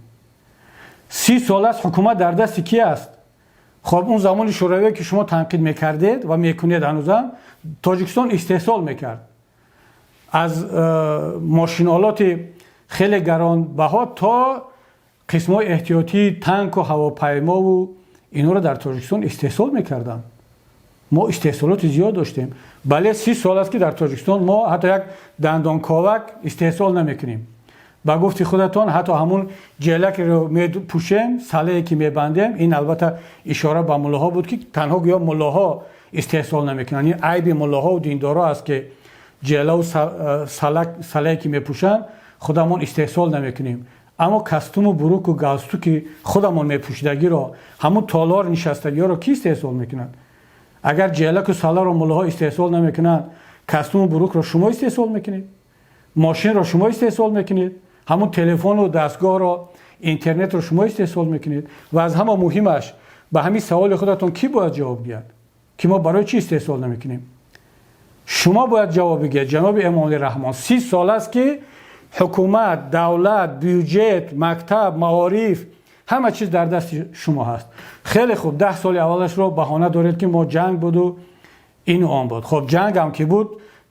30 сол аст, ҳукумат дар дасти ки аст? Хоб, он замони Шӯравие, ки шумо танқид мекардед ва мекунед ҳанӯзам, Тоҷикистон истеҳсол мекард, аз мошинолоти хеле гаронбаҳо то қисмҳои эҳтиётии танку ҳавопаймову инҳоро дар Тоҷикистон истеҳсол мекарданд. Мо истеҳсолоти зиёд доштем. Бале, 30 сол аст, ки дар Тоҷикистон мо ҳатто як дандонковак истеҳсол намекунем. Ба гуфти худатон, ҳатто ҳамун ҷелакро мепӯшем, салае ки мебандем. Ин албатта ишора ба муллоҳо буд, ки танҳо гӯё муллоҳо истеҳсол намекунанд. Ин айби муллоҳову диндоро аст, ки ҷелаву салае ки мепӯшанд, худамон истеҳсол намекунем. Аммо костюму буруку галстуки худамон мепӯшидагиро, ҳамун толор нишастагиҳоро ки истеҳсол мекунад? Агар ҷелаку саларо муллоҳо истеҳсол намекунанд, костюму бурукро шумо истеҳсол мекунед, мошинро шумо истеҳсол мекунед, ҳамун телефону дастгоҳро, интернетро шумо истеҳсол мекунед. Ва аз ҳама муҳимаш, ба ҳамин саволи худатон кӣ бояд ҷавоб диҳад, ки мо барои чӣ истеҳсол намекунем? Шумо бояд ҷавоб бигиҳед, ҷаноби Эмомалӣ Раҳмон. 30 сол аст, ки ҳукумат, давлат, бюҷет, мактаб, маориф, ҳама чиз дар дасти шумо ҳаст. Хеле хуб, 10 соли аввалашро баҳона доред, ки мо ҷанг буду ину он буд. Хоб, ҷанг ҳам ки буд,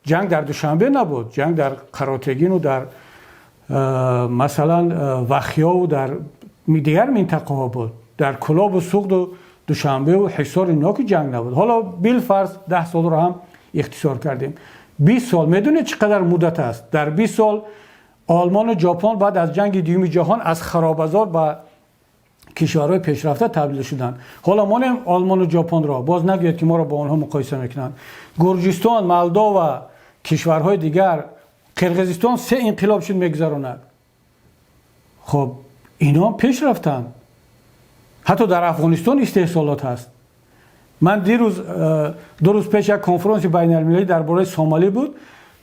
ҷанг дар Душанбе набуд, ҷанг дар Қаротегину дар масалан Вахёву дар дигар минтақаҳо буд. Дар Кӯлобу Суғду Душанбеу Ҳисор ино ки ҷанг набуд. Ҳоло билфарз 10 солро ҳам ихтисор кардем. 20 сол медонед чӣ қадар муддат аст? Дар 20 сол Олмону Ҷопон баъд аз ҷанги Дуюми ҷаҳон аз харобазор ба кишварҳои пешрафта табдил шуданд. Ҳоло монем Олмону Ҷопонро, боз нагӯед, ки моро бо онҳо муқоиса мекунанд. Гурҷистон, Молдова, кишварҳои дигар, Қирғизистон се инқилоб шуд, мегузаронад. Хоб, ино пеш рафтанд. Ҳатто дар Афғонистон истеҳсолот ҳаст. Ман дирӯз, 2 рӯз пеш як конфронси байналмилалӣ дар бораи Сомалӣ буд.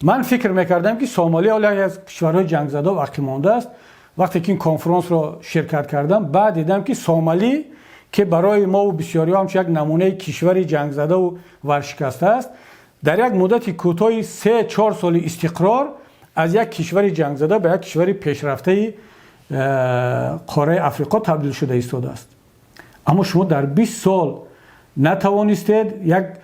Ман фикр мекардам, ки Сомалӣ ҳоло яке аз кишварҳои ҷангзада ва ақибмонда аст. Вақте ки ин конфронсро ширкат кардам, баъд дидам, ки Сомалӣ, ки барои мову бисёриҳо ҳамчун як намунаи кишвари ҷангзадаву варшикаста аст, дар як муддати кӯтоҳи 3-4 соли истиқрор аз як кишвари ҷангзада ба як кишвари пешрафтаи қораи Африқо табдил шуда истодааст. Аммо шумо дар 20 сол натавонистед як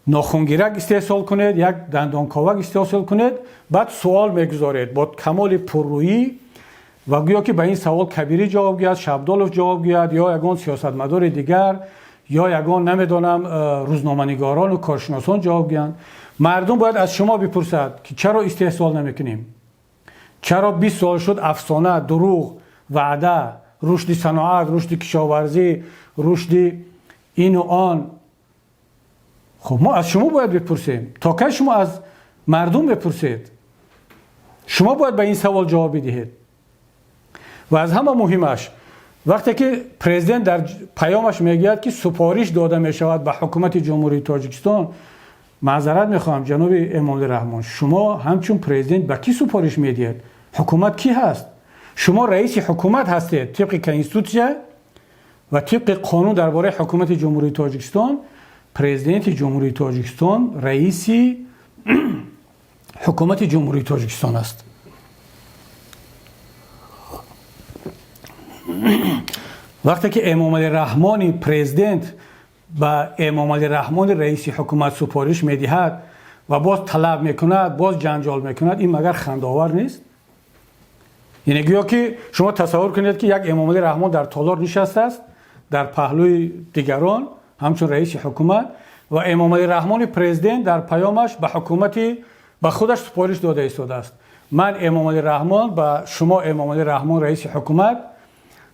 нохунгирак истеҳсол кунед, як дандонковак истеҳсол кунед. Баъд суол мегузоред бо камоли пуррӯӣ ва гӯё ки ба ин савол Кабирӣ ҷавоб гӯяд, Шабдолов ҷавоб гӯяд ё ягон сиёсатмадори дигар ё ягон, намедонам, рӯзноманигорону коршиносон ҷавоб гӯянд. Мардум бояд аз шумо бипурсад, ки чаро истеҳсол намекунем, чаро 20 сол шуд, афсона, дурӯғ, ваъда, рушди саноат, рушди кишоварзӣ, рушди ину он. Хуб, мо аз шумо бояд бипурсем. То кай шумо аз мардум бипурсед? Шумо бояд ба ин савол ҷавоб бидиҳед. Ва аз ҳама муҳимаш, вақте ки президент дар паёмаш мегӯяд, ки супориш дода мешавад ба ҳукумати Ҷумҳурии Тоҷикистон, маъзарат мехоҳам, ҷаноби Эмомалӣ Раҳмон, шумо ҳамчун президент ба кӣ супориш медиҳед? Ҳукумат кӣ ҳаст? Шумо раиси ҳукумат ҳастед. Тибқи конститутсия ва тибқи қонун дар бораи ҳукумати Ҷумҳурии Тоҷикистон, президенти Ҷумҳурии Тоҷикистон раиси ҳукумати Ҷумҳурии Тоҷикистон аст. Вақте ки Эмомалӣ Раҳмони президент ба Эмомалӣ Раҳмони раиси ҳукумат супориш медиҳад ва боз талаб мекунад, боз ҷанҷол мекунад, ин магар хандаовар нест? Яъне гӯё ки шумо тасаввур кунед, ки як Эмомалӣ Раҳмон дар толор нишастааст дар паҳлӯи дигарон ҳамчун раиси ҳукумат ва Эмомалӣ Раҳмони президент дар паёмаш ба ҳукумати ба худаш супориш дода истодааст: ман, Эмомалӣ Раҳмон, ба шумо, Эмомалӣ Раҳмон, раиси ҳукумат,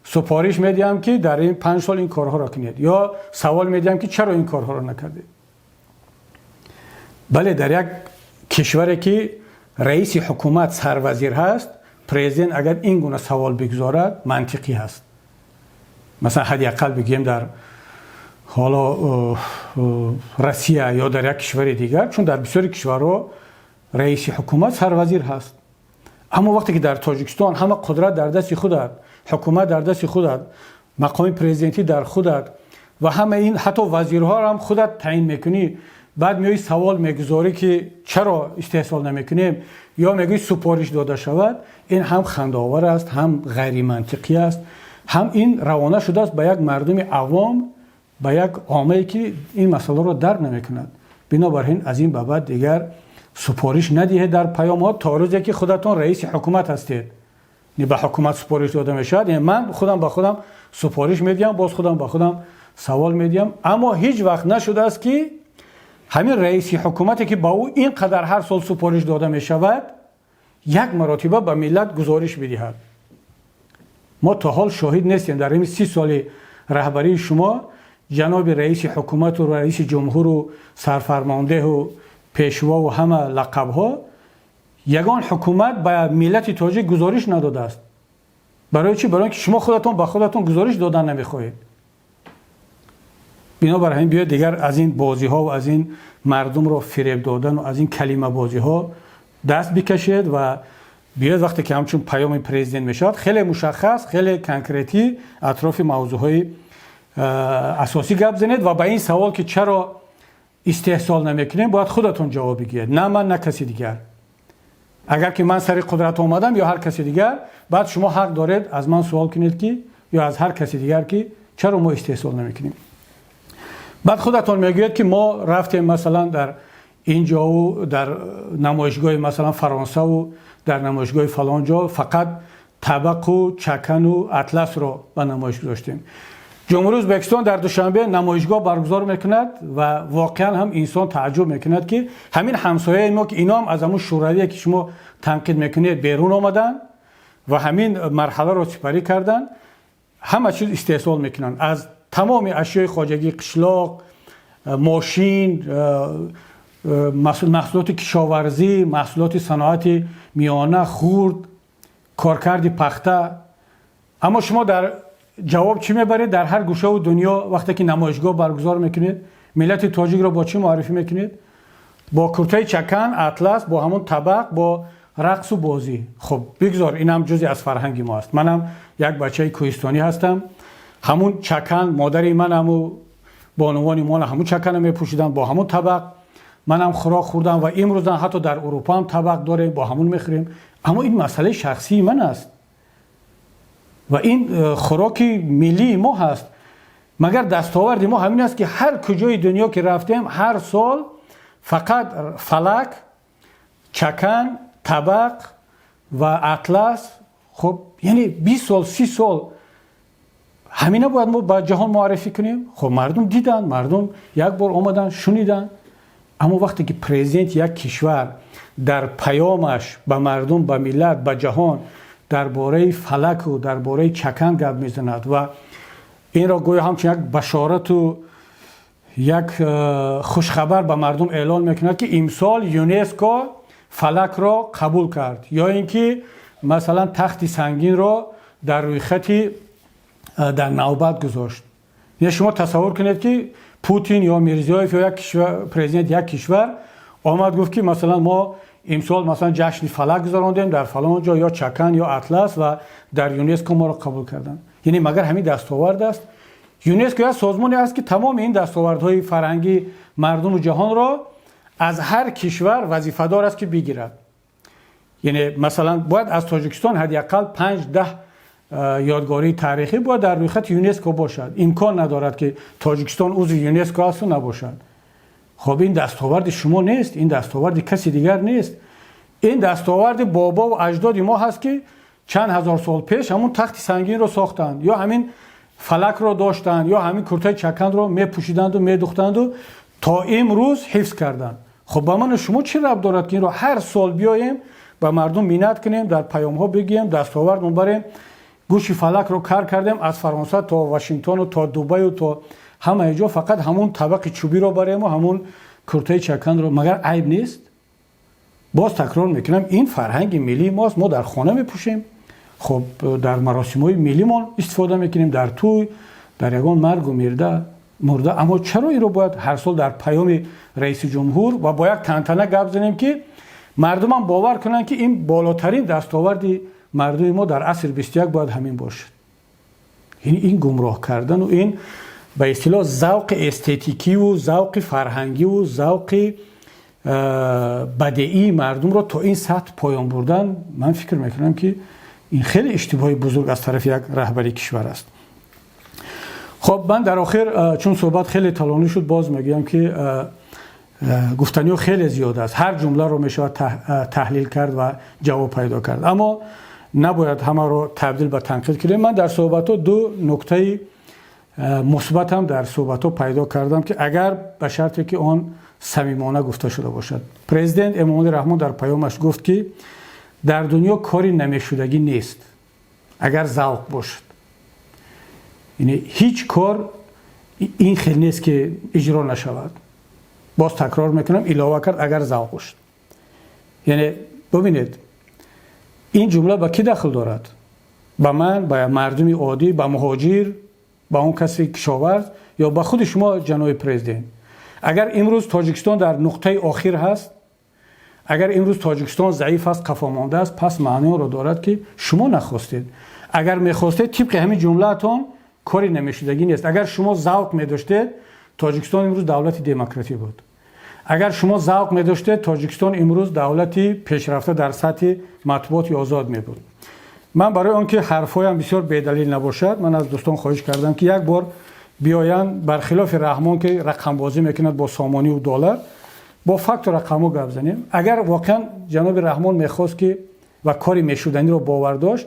супориш медиҳам, ки дар ин 5 сол ин корҳоро кунед, ё савол медиҳам, ки чаро ин корҳоро накардед. Бале, дар як кишваре, ки раиси ҳукумат сарвазир ҳаст, президент агар ин гуна савол бигузорад, мантиқӣ ҳаст. Масалан, ҳадди ақал бигӯем, дар ҳоло Россия ё дар як кишвари дигар, чун дар бисёри кишварҳо раиси ҳукумат сарвазир ҳаст. Аммо вақте ки дар Тоҷикистон ҳама қудрат дар дасти худат, ҳукумат дар дасти худат. мақоми президентӣ дар худат ва ҳама ин ҳатто вазирҳоро ҳам худат таъин мекунӣ, баъд меоӣ савол мегузорӣ, ки чаро истеҳсол намекунем, ё мегӯӣ супориш дода шавад, ин ҳам хандаовар аст, ҳам ғайримантиқӣ аст, ҳам ин равона шудааст ба як мардуми авом, ба як оммае, ки ин масъаларо дарк намекунад. Бинобар ин аз ин ба баъд дигар супориш надиҳед дар паёмҳо, то рӯзе ки худатон раиси ҳукумат ҳастед. Ба ҳукумат супориш дода мешавад. Ман худам ба худам супориш медиҳам, боз худам ба худам савол медиҳам, аммо ҳеҷ вақт нашудааст, ки ҳамин раиси ҳукумате, ки ба ӯ ин қадар ҳар сол супориш дода мешавад, як маротиба ба миллат гузориш бидиҳад. Мо то ҳол шоҳид нестем дар ин 30 соли раҳбарии шумо, ҷаноби раиси ҳукумату раиси ҷумҳуру сарфармондеҳу пешвову ҳама лақабҳо, ягон ҳукумат ба миллати тоҷик гузориш надодааст. Барои чӣ? Барои ин ки шумо худатон ба худатон гузориш додан намехоҳед. Бинобар ҳамин биёед, дигар аз ин бозиҳо ва аз ин мардумро фиреб додан ва аз ин калимабозиҳо даст бикашед ва биёед, вақте ки ҳамчун паёми президент мешавад, хеле мушаххас, хеле конкретӣ атрофи мавзӯъҳои асосӣ гап занед ва ба ин савол, ки чаро истеҳсол намекунем, бояд худатон ҷавоб бигӯед, на ман, на каси дигар. Агар ки ман сари қудрат омадам ё ҳар каси дигар, баъд шумо ҳақ доред аз ман суол кунед, ки ё аз ҳар каси дигар, ки чаро мо истеҳсол намекунем. Баъд худатон мегӯед, ки мо рафтем, масалан, дар ин ҷову дар намоишгоҳи, масалан, Фаронсаву дар намоишгоҳи фалон ҷо фақат табақу чакану атласро ба намоиш гузоштем. Ҷумҳурии Ӯзбекистон дар Душанбе намоишгоҳ баргузор мекунад ва воқеан ҳам инсон тааҷҷуб мекунад, ки ҳамин ҳамсояи мо, ки ино ҳам аз ҳамун Шӯравие, ки шумо танқид мекунед, берун омаданд ва ҳамин марҳаларо сипарӣ карданд, ҳама чиз истеҳсол мекунанд, аз тамоми ашёи хоҷагии қишлоқ, мошин, маҳсулоти кишоварзӣ, маҳсулоти саноати миёна, хурд, коркарди пахта. Аммо шумо дар ҷавоб чӣ мебаред? Дар ҳар гӯшаву дунё вақте ки намоишгоҳ баргузор мекунед, миллати тоҷикро бо чӣ муаррифӣ мекунед? Бо куртаи чакан, атлас, бо ҳамон табақ, бо рақсу бозӣ. Хуб, бигзор, инам ҷузе аз фарҳанги мо аст. Манам як бачаи кӯҳистонӣ ҳастам. Ҳамун чакан модари ман ҳаму бонувони мо ҳамун чакана мепӯшиданд, бо ҳамун табақ манам хӯрок хӯрдам ва имрӯзам ҳатто дар Урупо ҳам табақ дорем, бо ҳамун мехӯрем. Аммо ин масъалаи шахсии ман аст ва ин хӯроки миллии мо ҳаст. Магар дастоварди мо ҳамин аст, ки ҳар куҷои дунё ки рафтем, ҳар сол фақат фалак, чакан, табақ ва атлас? Хуб, яъне 20 сол, 30 сол ҳамина бояд мо ба ҷаҳон муаррифӣ кунем? Хуб, мардум диданд, мардум як бор омаданд, шуниданд. Аммо вақте ки президенти як кишвар дар паёмаш ба мардум, ба миллат, ба ҷаҳон дар бораи фалаку дар бораи чакан гап мезанад ва инро гӯё ҳамчун як башорату як хушхабар ба мардум эълон мекунад, ки имсол ЮНЕСКО фалакро қабул кард ё ин ки, масалан, тахти сангинро дар рӯйхати дар навбат гузошт. Я шумо тасаввур кунед, ки Путин ё Мирзиёев ё як президент як кишвар омад, гуфт, ки масалан, мо имсол, масалан, ҷашни фалак гузарондем дар фалон ҷо ё чакан ё атлас ва дар ЮНЕСКО моро қабул карданд. Яъне магар ҳамин дастовард аст? ЮНЕСКО як созмоне аст, ки тамоми ин дастовардҳои фарҳангии мардуму ҷаҳонро аз ҳар кишвар вазифадор аст, ки бигирад. Яъне, масалан, бояд аз Тоҷикистон ҳадди ақал 5-10 ёдгории таърихӣ бояд дар рӯйхати ЮНЕСКО бошад. Имкон надорад, ки Тоҷикистон узви ЮНЕСКО асту набошад. Хоб, ин дастоварди шумо нест, ин дастоварди каси дигар нест, ин дастоварди бобову аҷдоди мо ҳаст, ки чанд ҳазор сол пеш ҳамун тахти сангинро сохтанд ё ҳамин фалакро доштанд ё ҳамин куртаи чаканро мепӯшиданду медухтанду то имрӯз ҳифз карданд. Хуб, ба ману шумо чӣ рабт дорад, ки инро ҳар сол биёем, ба мардум миннат кунем, дар паёмҳо бигӯем, дастовард мубарем, гӯши фалакро кар кардем, аз Фаронса то Вашингтону то Дубаю то ҳамаи ҷо фақат ҳамун табақи чӯбиро барему ҳамун куртаи чаканро? Магар айб нест? Боз такрор мекунам, ин фарҳанги миллии мост. Мо дар хона мепӯшем, хуб, дар маросимҳои миллимон истифода мекунем, дар тӯй, дар ягон маргу мурда. Аммо чаро инро бояд ҳар сол дар паёми раиси ҷумҳур ва бо як тантана гап занем, ки мардумам бовар кунанд, ки ин болотарин дастоварди мардуми мо дар асри 21 бояд ҳамин бошад? Ин гумроҳ кардану ин ба истилоҳ завқи эстетикиву завқи фарҳангиву завқи бадеии мардумро то ин сатҳ поён бурдан, ман фикр мекунам, ки ин хеле иштибоҳи бузург аз тарафи як раҳбари кишвар аст. Хоб, ман дар охир, чун суҳбат хеле талонӣ шуд, боз мегӯям, ки гуфтаниҳо хеле зиёд аст, ҳар ҷумларо мешавад таҳлил кард ва ҷавоб пайдо кард, аммо набояд ҳамаро табдил ба танқид кунем. Ман дар суҳбатҳо ду нуктаи мусбатам дар суҳбатҳо пайдо кардам, ки агар ба шарте ки он самимона гуфта шуда бошад. Президент Эмомалӣ Раҳмон дар паёмаш гуфт, ки дар дунё кори намешудагӣ нест, агар завқ бошад. Яъне ҳеҷ кор ин хел нест, ки иҷро нашавад. Боз такрор мекунам, илова кард: агар завқ бошад. Яъне бубинед, ин ҷумла ба кӣ дахл дорад? Ба ман, ба мардуми оддӣ, ба муҳоҷир, ба он каси кишоварз ё ба худи шумо, ҷаноби президент? Агар имрӯз Тоҷикистон дар нуқтаи охир ҳаст, агар имрӯз Тоҷикистон заиф аст, қафомонда аст, пас маъни онро дорад, ки шумо нахостед. Агар мехостед, тибқи ҳамин ҷумлаатон, кори намешудагӣ нест, агар шумо завқ медоштед, Тоҷикистон имрӯз давлати демократӣ буд. Агар шумо завқ медоштед, Тоҷикистон имрӯз давлати пешрафта дар сатҳи матбуоти озод мебуд. Ман барои он ки ҳарфҳоям бисёр бедалил набошад, ман аз дӯстон хоҳиш кардам, ки як бор биёянд, бархилофи Раҳмон, ки рақамбозӣ мекунад бо сомониву доллар, бо факту рақамҳо гап занем. Агар воқеан ҷаноби Раҳмон мехост ки ва кори мешуданиро бовар дошт,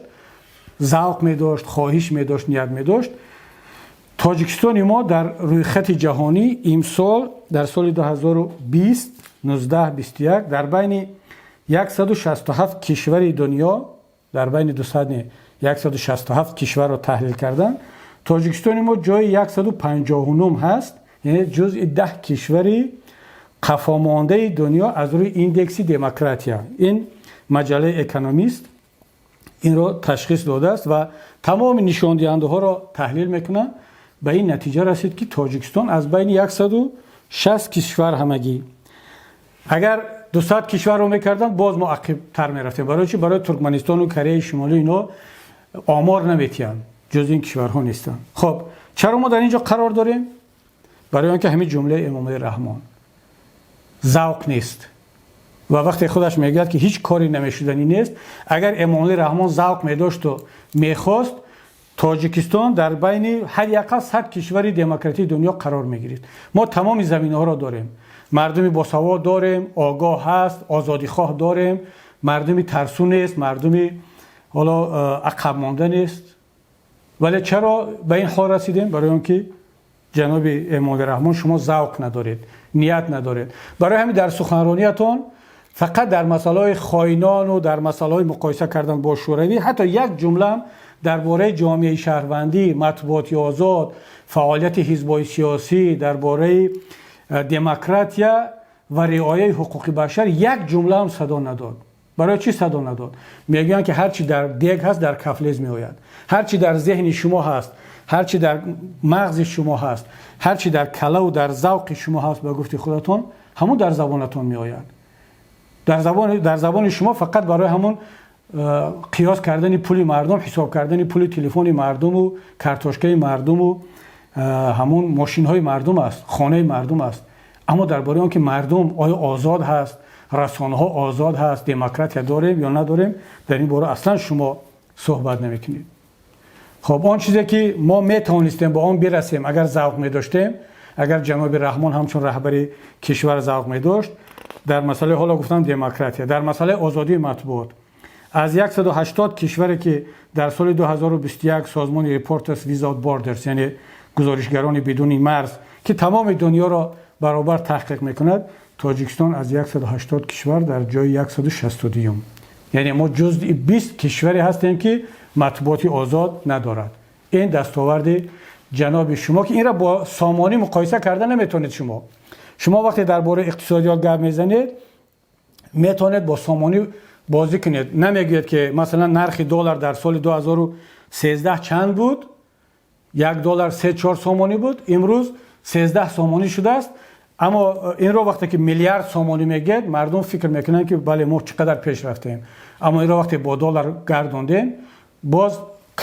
завқ медошт, хоҳиш медошт, ният медошт, Тоҷикистони мо дар рӯйхати ҷаҳонӣ имсол, дар соли 2020 19-21, дар байни 167 кишвари дунё, дар байни 200 не, 167 кишварро таҳлил кардан, Тоҷикистони мо ҷои 159 ҳаст, яъне ҷузъи 10 кишвари қафомондаи дунё аз рӯи индекси демократия. Ин маҷаллаи Экономист инро ташхис додааст ва тамоми нишондиҳандаҳоро таҳлил мекунад, ба ин натиҷа расид, ки Тоҷикистон аз байни 160 кишвар ҳамагӣ, агар 200 кишварро мекарданд, боз мо ақибтар мерафтем. Барои чи? Барои Туркманистону Кореяи Шимолӣ ино омор наметиҳанд, ҷуз ин кишварҳо нестанд. Хоб, чаро мо дар ин ҷо қарор дорем? Барои он ки ҳамин ҷумлаи Эмомалӣ Раҳмон: завқ нест. Ва вақте худаш мегӯяд, ки ҳеҷ кори намешуданӣ нест, агар Эмомалӣ Раҳмон завқ медошту мехост, Тоҷикистон дар байни ҳадди ақал 100 кишвари демократии дунё қарор мегирифт. Мо тамоми заминаҳоро дорем: мардуми босавод дорем, огоҳ ҳаст, озодихоҳ дорем, мардуми тарсу нест, мардуми ҳоло ақабмонда нест. Вале чаро ба ин ҳол расидем? Барои он ки, ҷаноби Эмомалӣ Раҳмон, шумо завқ надоред, ният надоред. Барои ҳамин дар суханрониятон фақат дар масъалаҳои хоинону дар масъалаҳои муқоиса кардан бо Шӯравӣ, ҳатто як ҷумлаам дар бораи ҷомеаи шаҳрвандӣ, матбуоти озод, фаъолияти ҳизбҳои сиёсӣ, дар бораи демократия ва риояи ҳуқуқи башар як ҷумлаам садо надод. Барои чӣ садо надод? Мегӯянд, ки ҳар чи дар дег ҳаст, дар кафлез меояд. Ҳар чи дар зеҳни шумо ҳаст, ҳар чи дар мағзи шумо ҳаст, ҳар чи дар калаву дар завқи шумо ҳаст, ба гуфти худатон, ҳамун дар забонатон меояд. Дар забони шумо фақат барои ҳамун қиёс кардани пули мардум, ҳисоб кардани пули телефони мардуму картошкаи мардуму ҳамун мошинҳои мардум аст, хонаи мардум аст. Аммо дар бораи он ки мардум оё озод ҳаст, расонаҳо озод ҳаст, демократия дорем ё надорем, дар ин бора аслан шумо суҳбат намекунед. Хоб, он чизе ки мо метавонистем ба он бирасем, агар завқ медоштем, агар ҷаноби Раҳмон ҳамчун раҳбари кишвар завқ медошт, дар масъалаи, ҳоло гуфтам, демократия, дар масъалаи озодии матбуот, аз 180 кишваре ки дар соли 2021 созмони Reporters Without Borders, яъне гузоришгарони бидуни марз, ки тамоми дунёро баробар таҳқиқ мекунад, Тоҷикистон аз 180 кишвар дар ҷои 162, яъне мо ҷузъи 20 кишваре ҳастем, ки матбуоти озод надорад. Ин дастоварди ҷаноби шумо, ки инро бо сомонӣ муқоиса карда наметавонед. Шумо вақте дар бораи иқтисодиёт гап мезанед, метавонед бо сомонӣ бозӣ кунед. Намегӯяд, ки масалан нархи доллар дар соли 2013 чанд буд? 1 доллар 3-4 сомонӣ буд, имрӯз 13 сомонӣ шудааст. Аммо инро вақте ки миллиард сомонӣ мегӯяд, мардум фикр мекунанд, ки бале, мо чӣ қадар пеш рафтем. Аммо инро вақте бо доллар гардондем, боз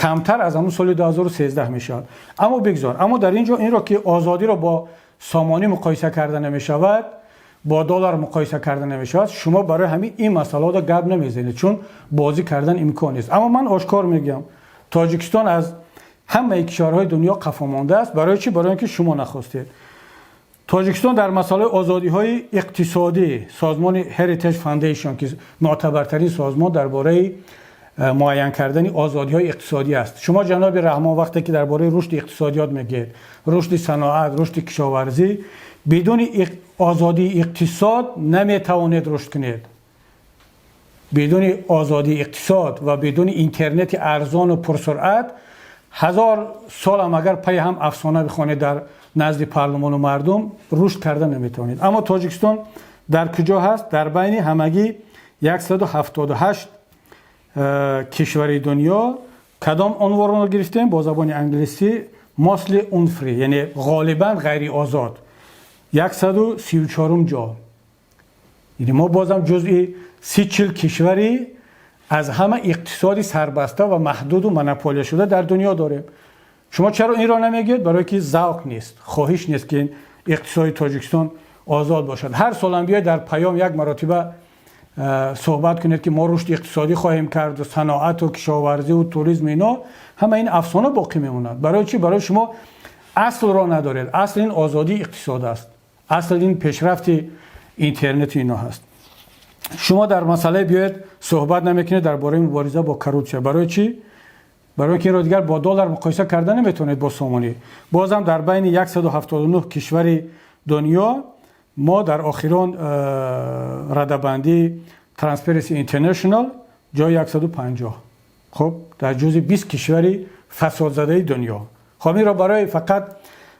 Камтар аз ҳамун соли 2013 мешавад. Аммо бигзор, аммо дар ин ҷо инро ки озодиро бо сомонӣ муқоиса карда намешавад, бо доллар муқоиса карда намешавад, шумо барои ҳамин ин масъалаҳоро гап намезанед, чун бозӣ кардан имкон нест. Аммо ман ошкор мегӯям, Тоҷикистон аз ҳамаи кишварҳои дунё қафо мондааст. Барои чӣ? Барои ин ки шумо нахостед. Тоҷикистон дар масъалаи озодиҳои иқтисодӣ, созмони Heritage Foundation, ки мӯътабартарин созмон дар бораи муайян кардани озодиҳои иқтисодӣ аст, шумо, ҷаноби Раҳмон, вақте ки дар бораи рушди иқтисодиёт мегӯед, рушди саноат, рушди кишоварзӣ, бидуни озодии иқтисод наметавонед рушд кунед. Бидуни озодии иқтисод ва бидуни интернети арзону пурсуръат ҳазор солам агар пайи ҳам афсона бихонед дар назди парлумону мардум, рушд карда наметавонед. Аммо Тоҷикистон дар куҷо ҳаст? Дар байни ҳамагӣ 178 кишвари дунё кадом унвонро гирифтем? Бо забони англисӣ mostly unfree, яъне ғолибан ғайриозод, 134-ум ҷо. Яъне мо бозам ҷузъи 30-40 кишвари аз ҳама иқтисоди сарбаста ва маҳдуду монополия шуда дар дунё дорем. Шумо чаро инро намегӯед? Барое ки завқ нест, хоҳиш нест, ки иқтисоди Тоҷикистон озод бошад. Ҳар солам биёед, дар паём як маротиба суҳбат кунед, ки мо рушди иқтисодӣ хоҳем кард, саноату кишоварзиву туризм, ино ҳама ин афсона боқӣ мемонад. Барои чӣ? Барои шумо аслро надоред. Асл ин озодии иқтисод аст, асл ин пешрафти интернету ино ҳаст. Шумо дар масъалае биёед, суҳбат намекунед дар бораи мубориза бо коррупсия. Барои чӣ? Барои ки инро дигар бо доллар муқоиса карда наметавонед, бо сомонӣ. Бозам дар байни 179 кишвари дунё мо дар охирон радабандии Transparency International ҷои 150. Хуб, дар ҷузъи 20 кишвари фасодзадаи дунё. Хоб, инро барои фақат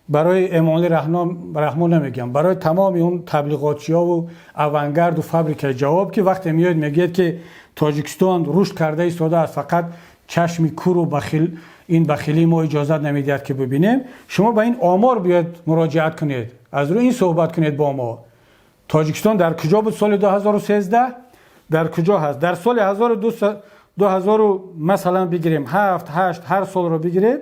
барои Эмомалӣ Раҳмон намегӯям, барои тамоми он таблиғотчиёву авангарду фабрикаи ҷавоб, ки вақте меоед, мегӯяд, ки Тоҷикистон рушд карда истодааст, фақат чашми куру бахил, ин бахилии мо иҷозат намедиҳад, ки бибинем. Шумо ба ин омор биёед, муроҷиат кунед, аз рӯи ин суҳбат кунед бо мо. Тоҷикистон дар куҷо буд соли 2013, дар куҷо ҳаст дар соли 2000? Масалан, бигирем ҳафт, ҳашт, ҳар солро бигиред.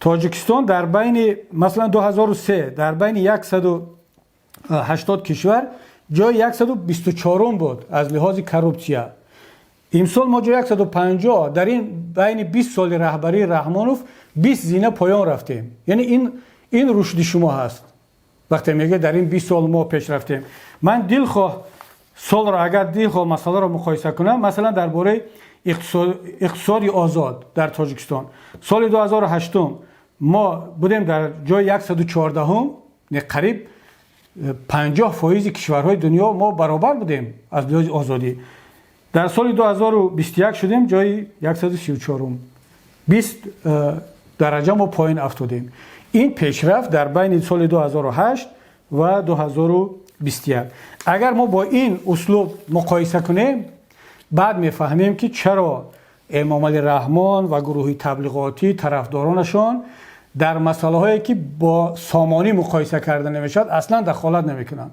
Тоҷикистон дар байни, масалан, 2003 дар байни 180 кишвар ҷои 124 буд аз лиҳози коррупсия. Имсол мо ҷои 150. Дар ин байни 20 соли раҳбарии Раҳмонов 20 зина поён рафтем. Яъне ин рушди шумо ҳаст, вақте мегӯяд, дар ин 20 сол мо пеш рафтем. Ман дилхоҳ солро, агар дилхоҳ масъаларо муқоиса кунам, масалан, дар бораи иқтисоди озод дар Тоҷикистон, соли 2008 мо будем дар ҷои 114-ум, қариб 50% кишварҳои дунё мо баробар будем аз лиҳози озодӣ. Дар соли 2021 шудем ҷои 134-ум, 20 дараҷа мо поён афтодем. Ин пешрафт дар байни соли 2008 ва 2021. Агар мо бо ин услуб муқоиса кунем, баъд мефаҳмем, ки чаро Эмомалӣ Раҳмон ва гурӯҳи таблиғотӣ, тарафдоронашон дар масъалаҳое, ки бо сомонӣ муқоиса карда намешавад, аслан дахолат намекунанд.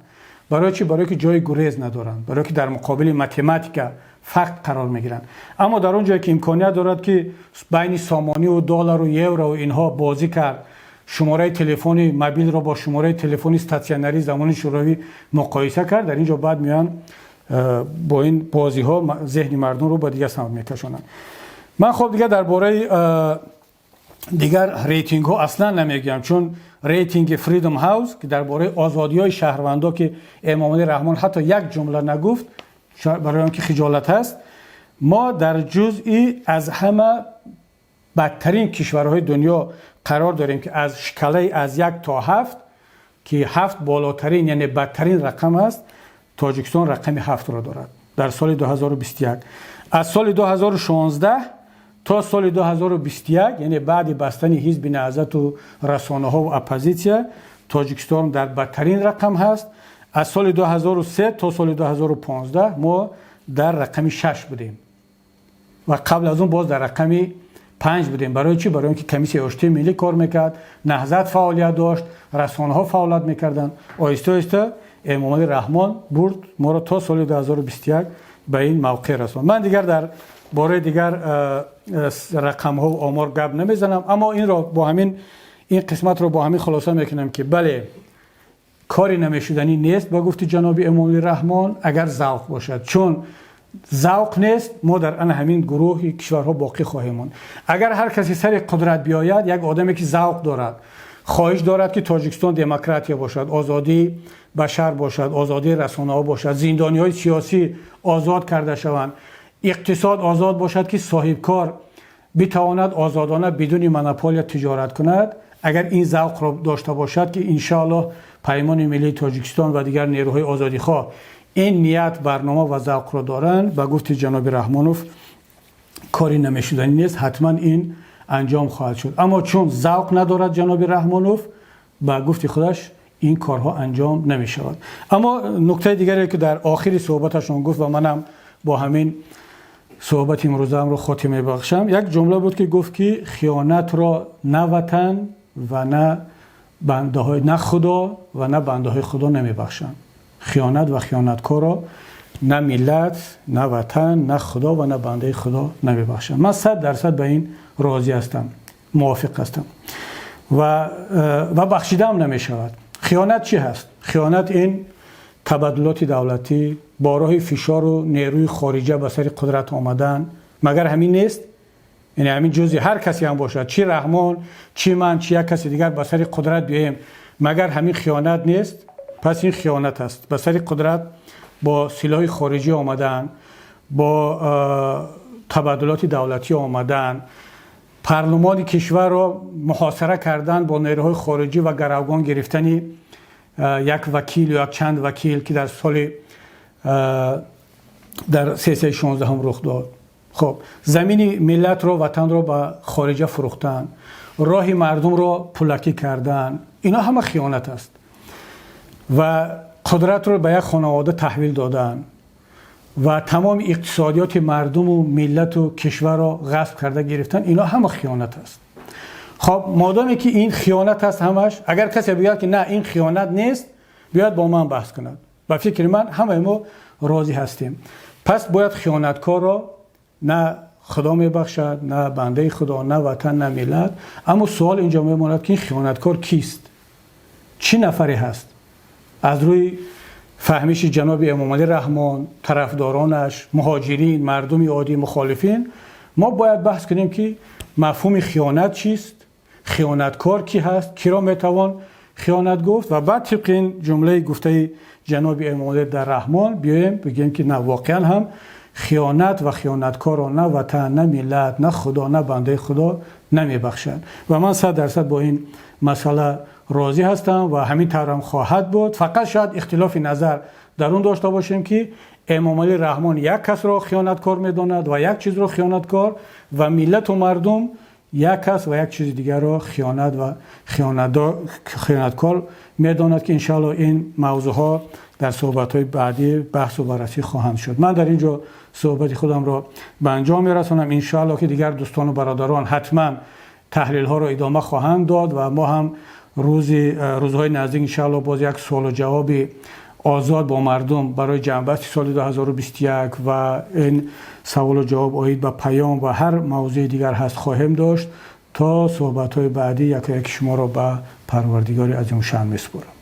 Барои чӣ? Барое ки ҷои гурез надоранд, барое ки дар муқобили математика, факт қарор мегиранд. Аммо дар он ҷое ки имконият дорад, ки байни сомониву доллару еврову инҳо бозӣ кард, шумораи телефони мобилро бо шумораи телефони статсионарии замони Шӯравӣ муқоиса кард, дар ин ҷо баъд меоянд, бо ин бозиҳо зеҳни мардумро ба дигар самт мекашонанд. Ман, хоб, дигар дар бораи дигар рейтингҳо аслан намегӯям, чун рейтинги Freedom House, ки дар бораи озодиҳои шаҳрвандо, ки Эмомалӣ Раҳмон ҳатто як ҷумла нагуфт, барои он ки хиҷолат аст, мо дар ҷузъи аз ҳама бадтарин кишварҳои дунё қарор дорем, ки аз шкалаи аз 1 то 7, ки 7 болотарин, яъне бадтарин рақам аст, Тоҷикистон рақами 7-ро дорад дар соли 2021. Аз соли 2016 то соли 2021, яъне баъди бастани ҳизби Наҳзату расонаҳову оппозитсия, Тоҷикистон дар бадтарин рақам ҳаст. Аз соли 2003 то соли 2015 мо дар рақами 6 будем ва қабл аз он боз дар рақами 5 будем. Барои чӣ? Барои он ки Комиссияи оштии миллӣ кор мекард, Наҳзат фаъолият дошт, расонаҳо фаъолият мекарданд. Оҳиста оҳиста Эмомалӣ Раҳмон бурд моро то соли 2021, ба ин мавқеъ расонд. Ман дигар дар Бораи дигар рақамҳо ва омор гап намезанам, аммо инро бо ҳамин, ин қисматро бо ҳамин хулоса мекунам, ки бале, кори намешуданӣ нест, ба гуфти ҷаноби Эмомалӣ Раҳмон, агар завқ бошад. Чун завқ нест, мо дар ана ҳамин гурӯҳи кишварҳо боқӣ хоҳем монд. Агар ҳар касе сари қудрат биёяд, як одаме ки завқ дорад, хоҳиш дорад, ки Тоҷикистон демократия бошад, озодии башар бошад, озодии расонаҳо бошад, зиндониҳои сиёсӣ озод карда шаванд, иқтисод озод бошад, ки соҳибкор битавонад озодона бидуни монополия тиҷорат кунад, агар ин завқро дошта бошад, ки иншоаллоҳ Паймони миллии Тоҷикистон ва дигар нерӯҳои озодихоҳ ин ният, барнома ва завқро доранд, ба гуфти ҷаноби Раҳмонов, кори намешуданӣ нест, ҳатман ин анҷом хоҳад шуд. Аммо чун завқ надорад ҷаноби Раҳмонов, ба гуфти худаш, ин корҳо анҷом намешавад. Аммо нуктаи дигаре, ки дар охири суҳбаташон гуфт ва манам бо ҳамин суҳбати имрӯзаамро хотима мебахшам, як ҷумла буд, ки гуфт, ки хиёнатро на ватан ва на бандаҳои, на Худо ва на бандаҳои Худо намебахшанд. Хиёнат ва хиёнаткорро на миллат, на ватан, на Худо ва на бандаи Худо намебахшанд. Ман 100% ба ин розӣ ҳастам, мувофиқ ҳастам ва бахшидаам намешавад. Хиёнат чӣ ҳаст? Хиёнат ин табаддулоти давлатӣ, бо роҳи фишору нерӯи хориҷа ба сари қудрат омадан, магар ҳамин нест? Яъне ҳамин ҷузъи ҳар касе ҳам бошад, чӣ Раҳмон, чӣ ман, чӣ як каси дигар ба сари қудрат биёем, магар ҳамин хиёнат нест? Пас ин хиёнат аст. Ба сари қудрат бо силоҳи хориҷӣ омадан, бо табаддулоти давлатӣ омадан, парлумони кишварро муҳосира кардан бо нерӯҳои хориҷӣ ва гаравгон гирифтани як вакил ё якчанд вакил, ки дар соли дар сессияи 16-ум рух дод. Хуб, замини миллатро, ватанро ба хориҷа фурӯхтан, роҳи мардумро пулакӣ кардан, ино ҳама хиёнат аст. Ва қудратро ба як хонавода таҳвил додан ва тамоми иқтисодиёти мардуму миллату кишварро ғасб карда гирифтан, ино ҳама хиёнат аст. Хоб, модоме ки ин хиёнат аст ҳамаш, агар касе бигӯяд, ки на, ин хиёнат нест, биёяд бо ман баҳс кунад. Ба фикри ман, ҳамаи мо розӣ ҳастем. Пас бояд хиёнаткорро на Худо мебахшад, на бандаи Худо, на ватан, на миллат. Аммо суол инҷо мемонад, ки ин хиёнаткор кист, чӣ нафаре ҳаст? Аз рӯи фаҳмиши ҷаноби Эмомалӣ Раҳмон, тарафдоронаш, муҳоҷирин, мардуми оддӣ, мухолифин, мо бояд баҳс кунем, ки мафҳуми хиёнат чист, хиёнаткор кӣ ҳаст, киро метавон хиёнат гуфт ва баъд тибқи ин ҷумлаи гуфтаи ҷаноби Эмомалӣ дар Раҳмон биёем бигӯем, ки на, воқеан ҳам хиёнат ва хиёнаткорро на ватан, на миллат, на Худо, на бандаи Худо намебахшад. Ва ман 100% бо ин масъала розӣ ҳастам ва ҳамин таврам хоҳад буд. Фақат шояд ихтилофи назар дар он дошта бошем, ки Эмомалӣ Раҳмон як касро хиёнаткор медонад ва як чизро хиёнаткор ва миллату мардум як кас ва як чизи дигарро хиёнат ва хиёнаткор медонад, ки иншоалло ин мавзӯъҳо дар суҳбатҳои баъдӣ баҳсу баррасӣ хоҳанд шуд. Ман дар ин ҷо суҳбати худамро ба анҷом мерасонам. Иншоалло, ки дигар дӯстону бародарон ҳатман таҳлилҳоро идома хоҳанд дод ва мо ҳам рӯзи рӯзҳои наздик, иншоалло, боз як суолу ҷавоби озод бо мардум барои ҷамъбасти соли 2021 ва ин саволу ҷавоб оид ба паём ва ҳар мавзӯи дигар ҳаст, хоҳем дошт. То суҳбатҳои баъдӣ якояки шуморо ба Парвардигори азимушаън месупорам.